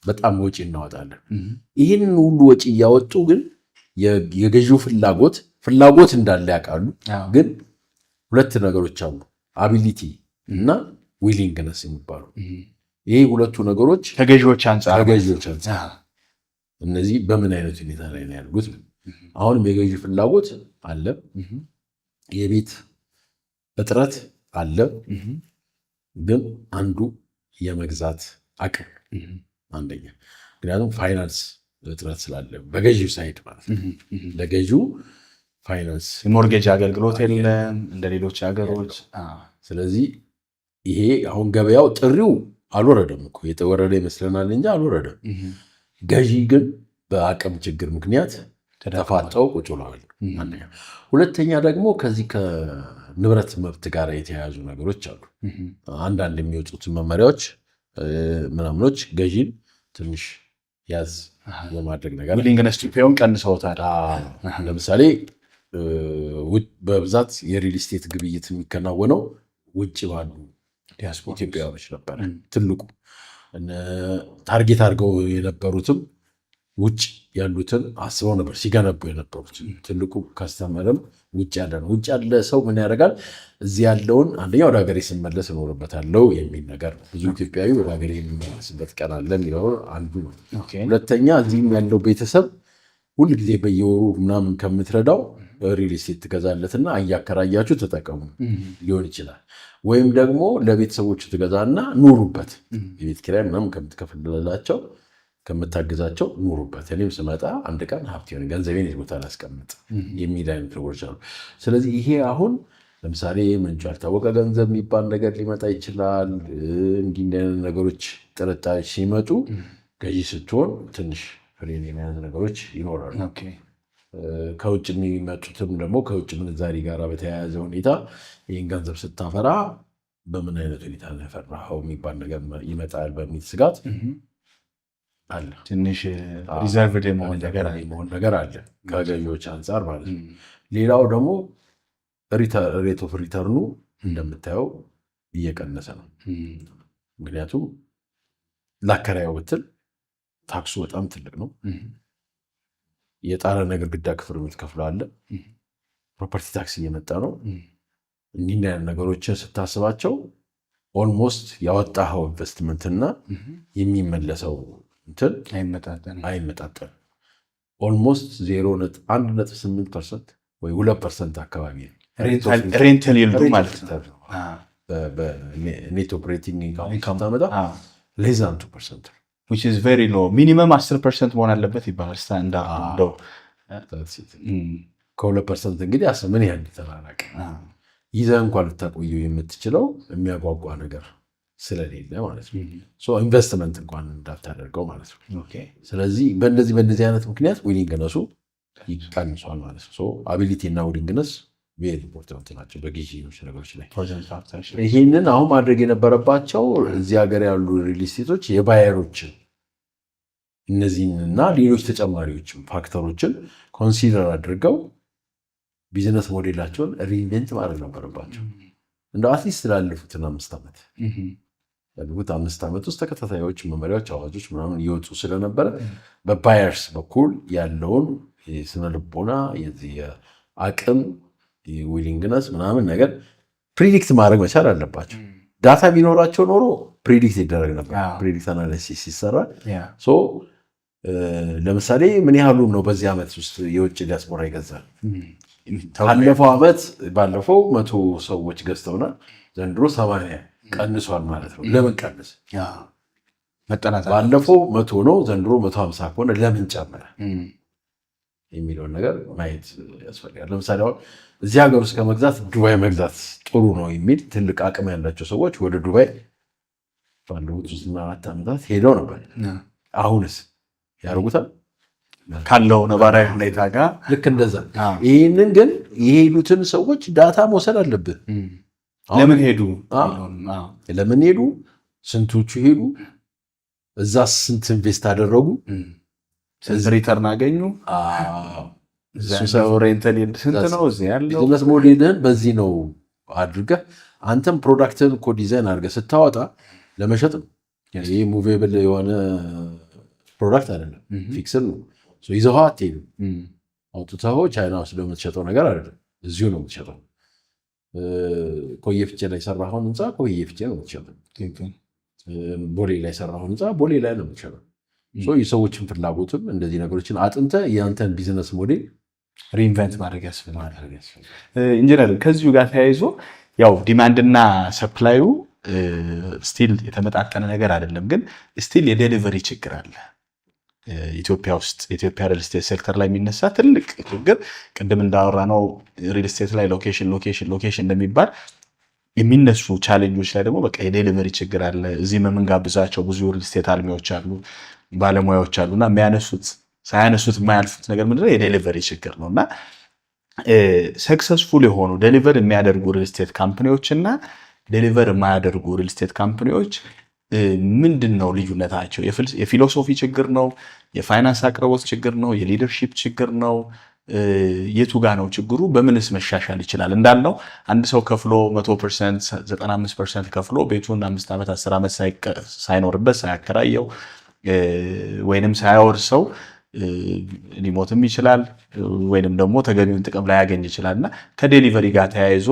በጣም ወጪ እናወጣለን። ይህንን ሁሉ ወጪ እያወጡ ግን የገዢው ፍላጎት እንዳለ ያውቃሉ። ግን ሁለት ነገሮች አሉ፣ ability እና willingness የሚባሉ። ይሄ ሁለቱ ነገሮች ከገዢዎች አንጻር። ከገዢዎች አንጻር እነዚህ በምን አይነት ሁኔታ ላይ ነው ያሉት? አሁንም የገዢ ፍላጎት አለ፣ የቤት እጥረት አለ። ግን አንዱ የመግዛት አቅም አንደኛ ምክንያቱም ፋይናንስ እጥረት ስላለ በገዢው side ማለት ነው። ለገዢው ፋይናንስ የ mortgage አገልግሎት የለም እንደ ሌሎች ሀገሮች። ስለዚህ ይሄ አሁን ገበያው ጥሪው አልወረደም እኮ፣ የተወረደ ይመስለናል እንጂ አልወረደም። ገዢ ግን በአቅም ችግር ምክንያት ተፋጠው ቁጭ ብለዋል። አንደኛ። ሁለተኛ ደግሞ ከዚህ ከንብረት መብት ጋር የተያያዙ ነገሮች አሉ። አንዳንድ የሚወጡት መመሪያዎች ምናምኖች ገዢን ትንሽ ያዝ የማድረግ ነገር Willingness to pay ውን ቀንሰውታል። ለምሳሌ በብዛት የ real estate ግብይት የሚከናወነው ውጭ ባሉ ኢትዮጵያውያኖች ነበረ። ትልቁ target አድርገው የነበሩትም ውጭ ያሉትን አስበው ነበር ሲገነቡ የነበሩት። ትልቁ customer ም ውጭ ያለ ነው። ውጭ ያለ ሰው ምን ያደርጋል? እዚህ ያለውን አንደኛ ወደ ሀገሬ ስመለስ እኖርበታለሁ የሚል ነገር ነው። ብዙ ኢትዮጵያዊ ወደ ሀገሬ የሚመለስበት ቀን አለ የሚለው አንዱ ነው። ሁለተኛ እዚህም ያለው ቤተሰብ ሁል ጊዜ በየወሩ ምናምን ከምትረዳው real estate ትገዛለትና እያከራያችሁ ተጠቀሙ ሊሆን ይችላል። ወይም ደግሞ ለቤተሰቦቹ ትገዛና ኑሩበት፣ የቤት ኪራይ ምናምን ከምትከፍልላቸው ከምታግዛቸው ኑሩበት፣ እኔም ስመጣ አንድ ቀን ሀብት የሆነ ገንዘቤን የት ቦታ ላስቀምጥ የሚል አይነት ነገሮች አሉ። ስለዚህ ይሄ አሁን ለምሳሌ ምንጩ ያልታወቀ ገንዘብ የሚባል ነገር ሊመጣ ይችላል። እንዲህ እንዲህ አይነት ነገሮች ጥርጣሬ ሲመጡ ገዢ ስትሆን ትንሽ ፍሬን የመያዝ ነገሮች ይኖራሉ። ከውጭ የሚመጡትም ደግሞ ከውጭ ምንዛሪ ጋር በተያያዘ ሁኔታ ይህን ገንዘብ ስታፈራ በምን አይነት ሁኔታ ነው ያፈራኸው የሚባል ነገር ይመጣል በሚል ስጋት አለ። ትንሽ reserved የመሆን ነገር አለ። የመሆን ነገር አለ ከገዢዎች አንጻር ማለት ነው። ሌላው ደግሞ rate of return ኑ እንደምታየው እየቀነሰ ነው። ምክንያቱም ላከራየው ብትል ታክሱ በጣም ትልቅ ነው። የጣራና ግድግዳ ክፍል የምትከፍለው አለ። Property tax እየመጣ ነው። እንዲህ አይነት ነገሮችን ስታስባቸው almost ያወጣኸው ኢንቨስትመንት እና የሚመለሰው እንትን አይመጣጠንም። Almost 1.8% ወይ 2% አካባቢ ነው። Rental yield ኡ ማለት ነው። በ net operating income ስታመጣ less than 2%. Which is very low። Minimum 10% መሆን አለበት ይባላል። ስታንዳርድ እንደው ከ2% እንግዲህ አስብ ምን ያህል ተራራቀ። ይዘህ እንኳን ልታቆየው የምትችለው የሚያጓጓ ነገር ስለሌለ ማለት ነው። ኢንቨስትመንት እንኳን እንዳታደርገው ማለት ነው። ስለዚህ በእንደዚህ አይነት ምክንያት willingness ኡ ይቀንሷል ማለት ነው። Ability እና willingness very important ናቸው በግዢዎች ነገሮች ላይ። ይህንን አሁን ማድረግ የነበረባቸው እዚህ ሀገር ያሉ real estate ኦች የ buyer ኦችን እነዚህንና ሌሎች ተጨማሪዎችም factor ኦችን consider አድርገው business model ኣቸውን reinvent ማድረግ ነበረባቸው። እንደ at least ላለፉትን 5 ዓመት ያለፉት 5 ዓመት ውስጥ ተከታታዮች መመሪያዎች፣ አዋጆች ምናምን እየወጡ ስለነበረ በ buyers በኩል ያለውን የስነ ልቦና የዚህ የአቅም willingness ምናምን ነገር predict ማድረግ መቻል አለባቸው። Data ቢኖራቸው ኖሮ predict ይደረግ ነበር። Predict analysis ሲሰራ ለምሳሌ ምን ያህሉ ነው በዚህ ዓመት ውስጥ የውጭ ዲያስፖራ ይገዛል? ባለፈው ዓመት ባለፈው 100 ሰዎች ገዝተውናል። ዘንድሮ 80 ቀንሷል ማለት ነው። ለምን ቀንስ? ባለፈው 100 ነው፣ ዘንድሮ 150 ከሆነ ለምን ጨመረ የሚለውን ነገር ማየት ያስፈልጋል። ለምሳሌ አሁን እዚህ ሀገር ውስጥ ከመግዛት ዱባይ መግዛት ጥሩ ነው የሚል ትልቅ አቅም ያላቸው ሰዎች ወደ ዱባይ ባለፉት 3ና 4 ዓመታት ሄደው ነበር። አሁንስ ያደርጉታል? ካለው ነባራዊ ሁኔታ ጋር። ልክ እንደዛ። ይህንን ግን የሄዱትን ሰዎች data መውሰድ አለብህ። ለምን ሄዱ? ለምን ሄዱ? ስንቶቹ ሄዱ? እዛ ስንት invest አደረጉ? ስንት return አገኙ? ሰው rental ስንት ነው እዚህ ያለው? Business model ህን በዚህ ነው አድርገህ አንተም product ን እኮ ዲዛይን አድርገህ ስታወጣ ለመሸጥ ነው። ይህ movable የሆነ product አይደለም፣ fixed ነው። ይዘኸው አትሄድም። አውጥተኸው ቻይና ውስጥ የምትሸጠው ነገር አይደለም፣ እዚሁ ነው የምትሸጠው። ኮዬ ፍቼ ላይ የሰራኸውን ህንፃ ኮዬ ፍቼ ነው የምትሸጠው። ቦሌ ላይ የሰራኸውን ህንፃ ቦሌ ላይ ነው የምትሸጠው። የሰዎችን ፍላጎትም እንደዚህ ነገሮችን አጥንተህ የአንተን business model Reinvent ማድረግ ያስፈልጋል። ኢንጂነር፣ ከዚሁ ጋር ተያይዞ ያው demand ና supply ዩ Still የተመጣጠነ ነገር አይደለም፣ ግን still የ delivery ችግር አለ። ኢትዮጵያ ውስጥ የኢትዮጵያ real estate sector ላይ የሚነሳ ትልቅ ችግር ቅድም እንዳወራነው real estate ላይ location፣ location፣ location እንደሚባል የሚነሱ challenge ኦች ላይ ደግሞ በቃ የ delivery ችግር አለ። እዚህም የምንጋብዛቸው ብዙ real estate አልሚዎች አሉ፣ ባለሙያዎች አሉ እና የሚያነሱት ሳያነሱት የማያልፉት ነገር ምንድነው? የ delivery ችግር ነው። እና successful የሆኑ deliver የሚያደርጉ real estate company ዎች እና deliver የማያደርጉ real estate company ዎች ምንድን ነው ልዩነታቸው? የ philosophy ችግር ነው? የፋይናንስ አቅርቦት ችግር ነው? የ leadership ችግር ነው? የቱ ጋ ነው ችግሩ? በምንስ መሻሻል ይችላል? እንዳልነው አንድ ሰው ከፍሎ 100%፣ 95% ከፍሎ ቤቱን 5 ዓመት፣ 10 ዓመት ሳይኖርበት፣ ሳያከራየው ወይንም ሳያወርሰው ሊሞትም ይችላል ወይንም ደግሞ ተገቢውን ጥቅም ላያገኝ ይችላል። እና ከ delivery ጋር ተያይዞ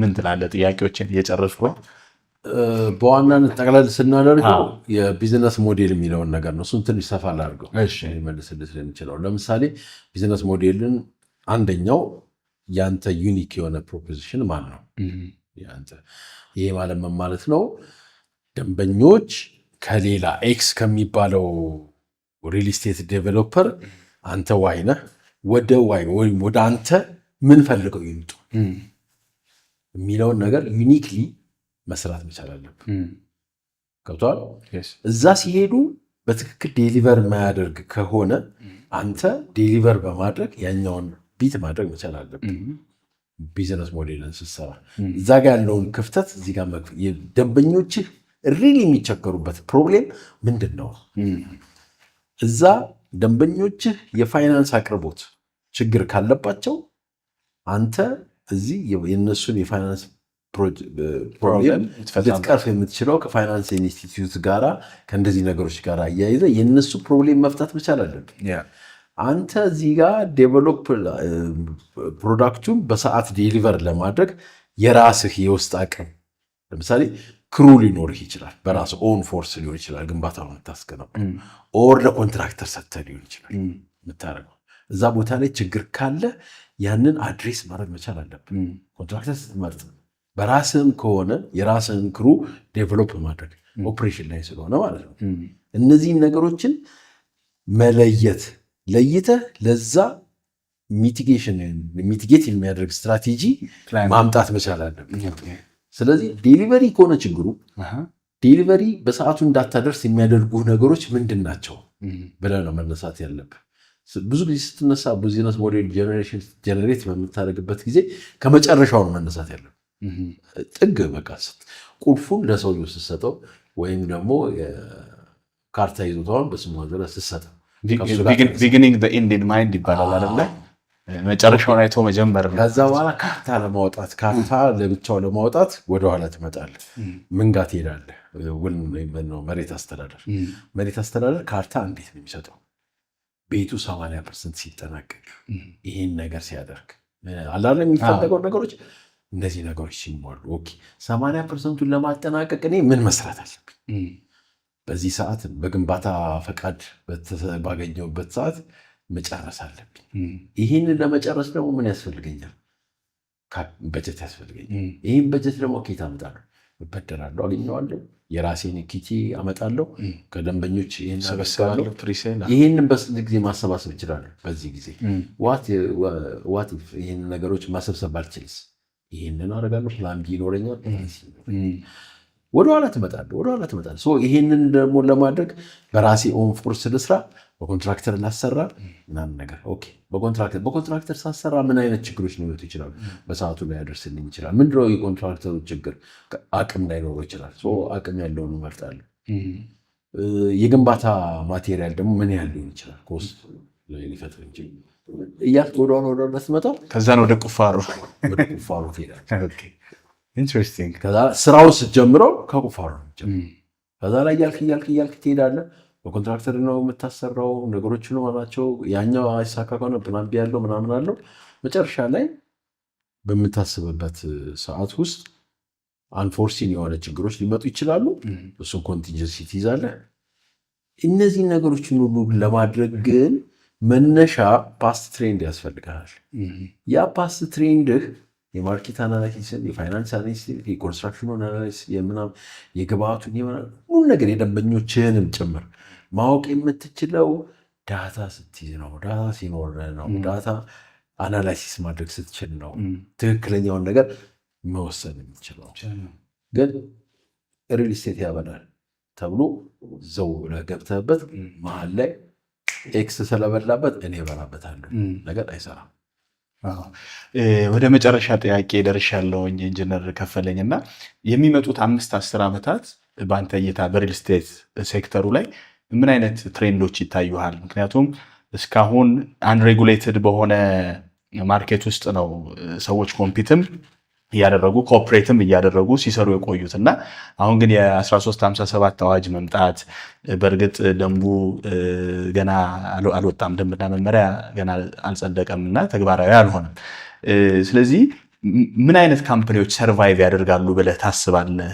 ምን ትላለህ? ጥያቄዎችን እየጨረስኩ ነው። በዋናነት ጠቅለል ስናደርገው የ business model የሚለውን ነገር ነው። እሱን ትንሽ ሰፋ ላድርገው ሊመልስልህ ስለሚችለው። ለምሳሌ business model ን አንደኛው ያንተ unique የሆነ proposition ማን ነው? ያንተ ይሄ ማለት ምን ማለት ነው? ደንበኞች ከሌላ X ከሚባለው real estate developer አንተ Y ነህ፣ ወደ Y ወይም ወደ አንተ ምን ፈልገው ይምጡ የሚለውን ነገር uniquely መስራት መቻል አለብህ። ገብቶሃል? እዛ ሲሄዱ በትክክል deliver የማያደርግ ከሆነ አንተ deliver በማድረግ ያኛውን beat ማድረግ መቻል አለብህ። Business model ን ስትሰራ እዛ ጋ ያለውን ክፍተት እዚህ ጋር ደንበኞችህ really የሚቸገሩበት problem ምንድን ነው? እዛ ደንበኞችህ የፋይናንስ አቅርቦት ችግር ካለባቸው አንተ እዚህ የእነሱን የፋይናንስ problem ልትቀርፍ የምትችለው ከ finance institute ጋራ ከእንደዚህ ነገሮች ጋር አያይዘህ የእነሱ problem መፍታት መቻል አለብህ። አንተ እዚህ ጋር develop product ኡን በሰዓት deliver ለማድረግ የራስህ የውስጥ አቅም ለምሳሌ crew ሊኖርህ ይችላል። በራስህ own force ሊሆን ይችላል ግንባታውን የምታስገነባው፣ or ለ contractor ሰጥተህ ሊሆን ይችላል የምታደርገው። እዛ ቦታ ላይ ችግር ካለ ያንን address ማድረግ መቻል አለብህ። Contractor ስትመርጥ በራስህም ከሆነ የራስህን crew develop ማድረግ ኦፕሬሽን ላይ ስለሆነ ማለት ነው። እነዚህን ነገሮችን መለየት፣ ለይተህ ለዛ mitigation mitigate የሚያደርግ ስትራቴጂ ማምጣት መቻል አለብህ። ስለዚህ delivery ከሆነ ችግሩ delivery በሰዓቱ እንዳታደርስ የሚያደርጉ ነገሮች ምንድን ናቸው ብለህ ነው መነሳት ያለብህ። ብዙ ጊዜ ስትነሳ business model generate በምታደርግበት ጊዜ ከመጨረሻው ነው መነሳት ያለብህ። ጥግ በቃ ቁልፉን ለሰውየው ስትሰጠው ወይም ደግሞ ካርታ ይዞታውን በስሙ አዙረህ ስትሰጠው። Beginning end in mind ይባላል አይደለ? መጨረሻውን አይቶ መጀመር ነው። ከዛ በኋላ ካርታ ለማውጣት፣ ካርታ ለብቻው ለማውጣት ወደኋላ ትመጣለህ። ምን ጋር ትሄዳለህ? ውል ነው፣ መሬት አስተዳደር። መሬት አስተዳደር ካርታ እንዴት ነው የሚሰጠው? ቤቱ 80% ሲጠናቀቅ፣ ይሄን ነገር ሲያደርግ አላለ የሚፈለገው ነገሮች እነዚህ ነገሮች ሲሟሉ፣ okay 80% ኡን ለማጠናቀቅ እኔ ምን መስራት አለብኝ? በዚህ ሰዓት በግንባታ ፈቃድ ባገኘሁበት ሰዓት መጨረስ አለብኝ። ይህንን ለመጨረስ ደግሞ ምን ያስፈልገኛል? በጀት ያስፈልገኛል። ይህን በጀት ደግሞ ከየት አመጣለሁ? እበደራለሁ፣ አገኘዋለሁ፣ የራሴን equity አመጣለሁ፣ ከደንበኞች ይህን አደርጋለሁ። ይህንን በስንት ጊዜ ማሰባሰብ እችላለሁ? በዚህ ጊዜ what if ይህንን ነገሮች ማሰብሰብ ባልችልስ? ይህንን አደርጋለሁ፣ plan B ይኖረኛል። ወደኋላ ትመጣለህ፣ ወደኋላ ትመጣለህ። ይሄንን ደግሞ ለማድረግ በራሴ own force ልስራ፣ በ contractor ላሰራ ምናምን ነገር። Okay በ contractor ሳሰራ ምን አይነት ችግሮች ሊመጡ ይችላሉ? በሰዓቱ ላያደርስልኝ ይችላል። ምንድነው የ contractor ኡ ችግር? አቅም ላይኖረው ይችላል። አቅም ያለውን እመርጣለሁ። የግንባታ material ደግሞ ምን ያህል ሊሆን ይችላል? Cost ሊፈጥር ይችላል እያልክ ወደኋላ ወደኋላ ስትመጣ ከዛን ወደ ቁፋሮ። ወደ ቁፋሮ ትሄዳለህ። Interesting። ከዛ ስራውን ስትጀምረው ከቁፋሮ ነው የምትጀምረው። ከዛ ላይ እያልክ እያልክ እያልክ ትሄዳለህ። በ contractor ነው የምታሰራው፣ ነገሮች ነው ናቸው። ያኛው አይሳካ ከሆነ plan B ያለው ምናምን አለው። መጨረሻ ላይ በምታስብበት ሰዓት ውስጥ unforeseen የሆነ ችግሮች ሊመጡ ይችላሉ። እሱን contingency ትይዛለህ። እነዚህን ነገሮችን ሁሉ ለማድረግ ግን መነሻ past trend ያስፈልግሃል። ያ past trend ህ የ market analysis ን፣ የፋይናንስ analysis፣ የ construction ኑን analysis፣ የምናምን የግብአቱን የምናምን ሁሉ ነገር የደንበኞችህንም ጭምር ማወቅ የምትችለው data ስትይዝ ነው። Data ሲኖር ነው። Data analysis ማድረግ ስትችል ነው ትክክለኛውን ነገር መወሰን የምትችለው። ግን real estate ያበላል ተብሎ ዘው ብለህ ገብተህበት መሀል ላይ X ስለበላበት እኔ እበላበታለሁ ነገር አይሰራም። ወደ መጨረሻ ጥያቄ ደርሻለሁኝ ኢንጂነር ከፈለኝ። እና የሚመጡት 5-10 ዓመታት በአንተ እይታ በ real estate sector ኡ ላይ ምን አይነት trend ኦች ይታዩሃል? ምክንያቱም እስካሁን unregulated በሆነ market ውስጥ ነው ሰዎች compete ም እያደረጉ cooperate ም እያደረጉ ሲሰሩ የቆዩት። እና አሁን ግን የ1357 አዋጅ መምጣት፣ በእርግጥ ደንቡ ገና አልወጣም፣ ደንብና መመሪያ ገና አልጸደቀም እና ተግባራዊ አልሆነም። ስለዚህ ምን አይነት company ዎች survive ያደርጋሉ ብለህ ታስባለህ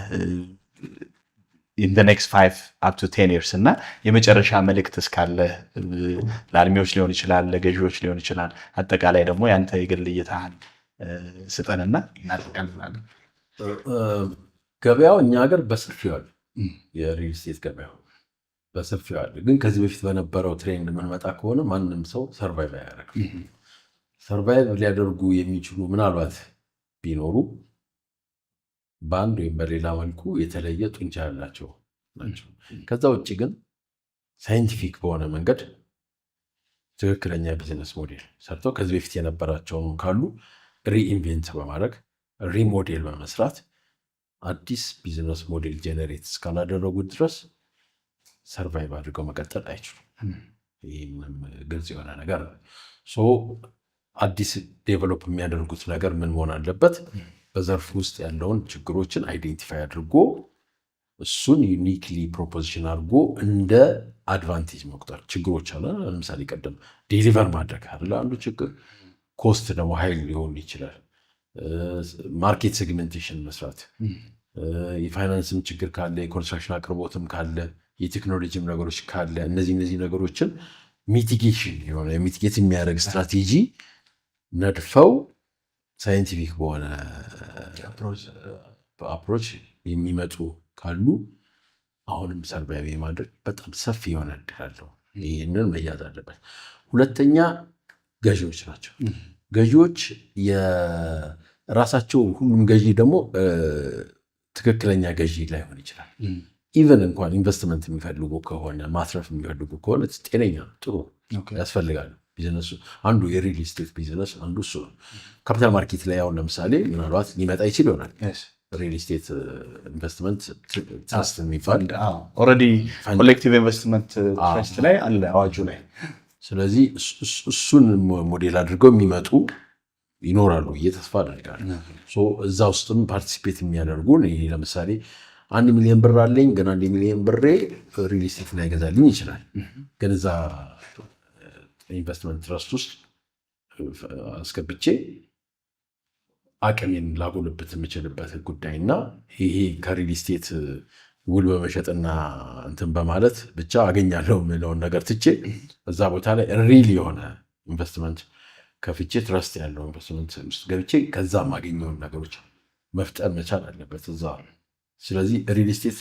in the next 5 up to 10 years? እና የመጨረሻ መልእክት እስካለ ለአልሚዎች ሊሆን ይችላል፣ ለገዢዎች ሊሆን ይችላል። አጠቃላይ ደግሞ ያንተ የግል እይታህን ስጠንና እናጠቃልላለን። ገበያው እኛ ሀገር በሰፊው አለ። የ real estate ገበያው በሰፊው አለ። ግን ከዚህ በፊት በነበረው trend የምንመጣ ከሆነ ማንም ሰው survive አያደርግም። Survive ሊያደርጉ የሚችሉ ምናልባት ቢኖሩ በአንድ ወይም በሌላ መልኩ የተለየ ጡንቻ ያላቸው ናቸው። ከዛ ውጭ ግን scientific በሆነ መንገድ ትክክለኛ business model ሰርተው ከዚህ በፊት የነበራቸውን ካሉ reinvent በማድረግ remodel በመስራት አዲስ business model generate እስካላደረጉ ድረስ survive አድርገው መቀጠል አይችሉም። ይህ ምንም ግልጽ የሆነ ነገር ነው። So አዲስ develop የሚያደርጉት ነገር ምን መሆን አለበት? በዘርፉ ውስጥ ያለውን ችግሮችን identify አድርጎ እሱን uniquely proposition አድርጎ እንደ advantage መቁጠር። ችግሮች አለ። ለምሳሌ ቀደም deliver ማድረግ አለ አንዱ ችግር፣ cost ደግሞ high ሊሆን ይችላል። Market segmentation መስራት፣ የፋይናንስም ችግር ካለ፣ የ construction አቅርቦትም ካለ፣ የቴክኖሎጂም ነገሮች ካለ እነዚህ ነገሮችን mitigation የሆነ mitigate የሚያደርግ ስትራቴጂ ነድፈው scientific በሆነ approach የሚመጡ ካሉ አሁንም survive የማድረግ በጣም ሰፊ የሆነ እድል አለው። ይህንን መያዝ አለበት። ሁለተኛ ገዢዎች ናቸው። ገዢዎች የራሳቸው ሁሉም ገዢ ደግሞ ትክክለኛ ገዢ ላይሆን ይችላል። Even እንኳን ኢንቨስትመንት የሚፈልጉ ከሆነ፣ ማትረፍ የሚፈልጉ ከሆነ ጤነኛ ጥሩ ያስፈልጋል። ቢዝነሱ አንዱ የ real estate business አንዱ እሱ ነው። Capital market ላይ አሁን ለምሳሌ ምናልባት ሊመጣ ይችል ይሆናል real estate investment trust የሚባል። Already collective investment trust ላይ አለ አዋጁ ላይ። ስለዚህ እሱን ሞዴል አድርገው የሚመጡ ይኖራሉ ብዬ ተስፋ አደርጋለሁ። እዛ ውስጥም participate የሚያደርጉ ይሄ ለምሳሌ 1 ሚሊዮን ብር አለኝ፣ ግን 1 ሚሊዮን ብሬ real estate ላይገዛልኝ ይችላል። ግን እዛ investment trust ውስጥ አስገብቼ አቅሜን ላጎልበት የምችልበት ጉዳይ እና ይሄ ከ real estate ውል በመሸጥና እንትን በማለት ብቻ አገኛለሁ የሚለውን ነገር ትቼ እዛ ቦታ ላይ real የሆነ ኢንቨስትመንት ከፍቼ trust ያለው ኢንቨስትመንት ውስጥ ገብቼ ከዛ የማገኘውን ነገሮች መፍጠር መቻል አለበት እዛ። ስለዚህ real estate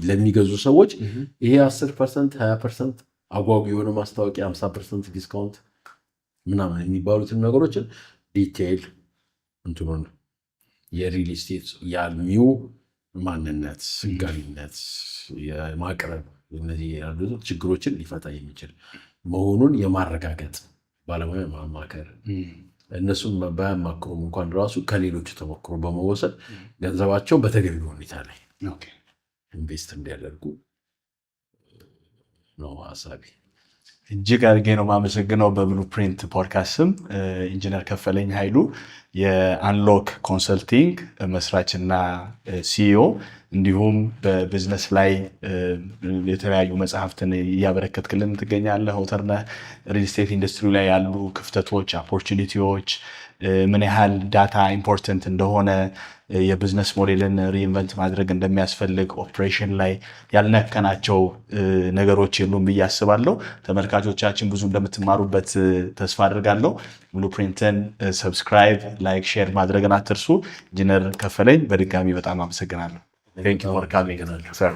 ለሚገዙ ሰዎች ይሄ 10%፣ 20% አጓጊ የሆነ ማስታወቂያ፣ 50% discount ምናምን የሚባሉትን ነገሮችን detail እንትኑን የ real estate የአልሚው ማንነት፣ ህጋዊነት፣ የማቅረብ እነዚህ ያሉት ችግሮችን ሊፈታ የሚችል መሆኑን የማረጋገጥ ባለሙያ ማማከር፣ እነሱም ባያማክሩም እንኳን ራሱ ከሌሎቹ ተሞክሮ በመወሰድ ገንዘባቸው በተገቢ ሁኔታ ላይ invest እንዲያደርጉ ነው ሀሳቤ። እጅግ አድርጌ ነው የማመሰግነው። በ Blueprint Podcast ስም ኢንጂነር ከፈለኝ ኃይሉ የ Unlock Consulting መስራችና CEO። እንዲሁም በቢዝነስ ላይ የተለያዩ መጽሐፍትን እያበረከትክልን ትገኛለህ። Author ነህ። Real estate industry ላይ ያሉ ክፍተቶች፣ opportunity ዎች፣ ምን ያህል data important እንደሆነ፣ የ business model ን reinvent ማድረግ እንደሚያስፈልግ፣ ኦፕሬሽን ላይ ያልነከናቸው ነገሮች የሉም ብዬ አስባለሁ። ተመልካቾቻችን ብዙ እንደምትማሩበት ተስፋ አድርጋለሁ። Blueprint ን subscribe፣ like፣ share ማድረግን አትርሱ። ኢንጂነር ከፈለኝ በድጋሚ በጣም አመሰግናለሁ። Thank you for coming, sir.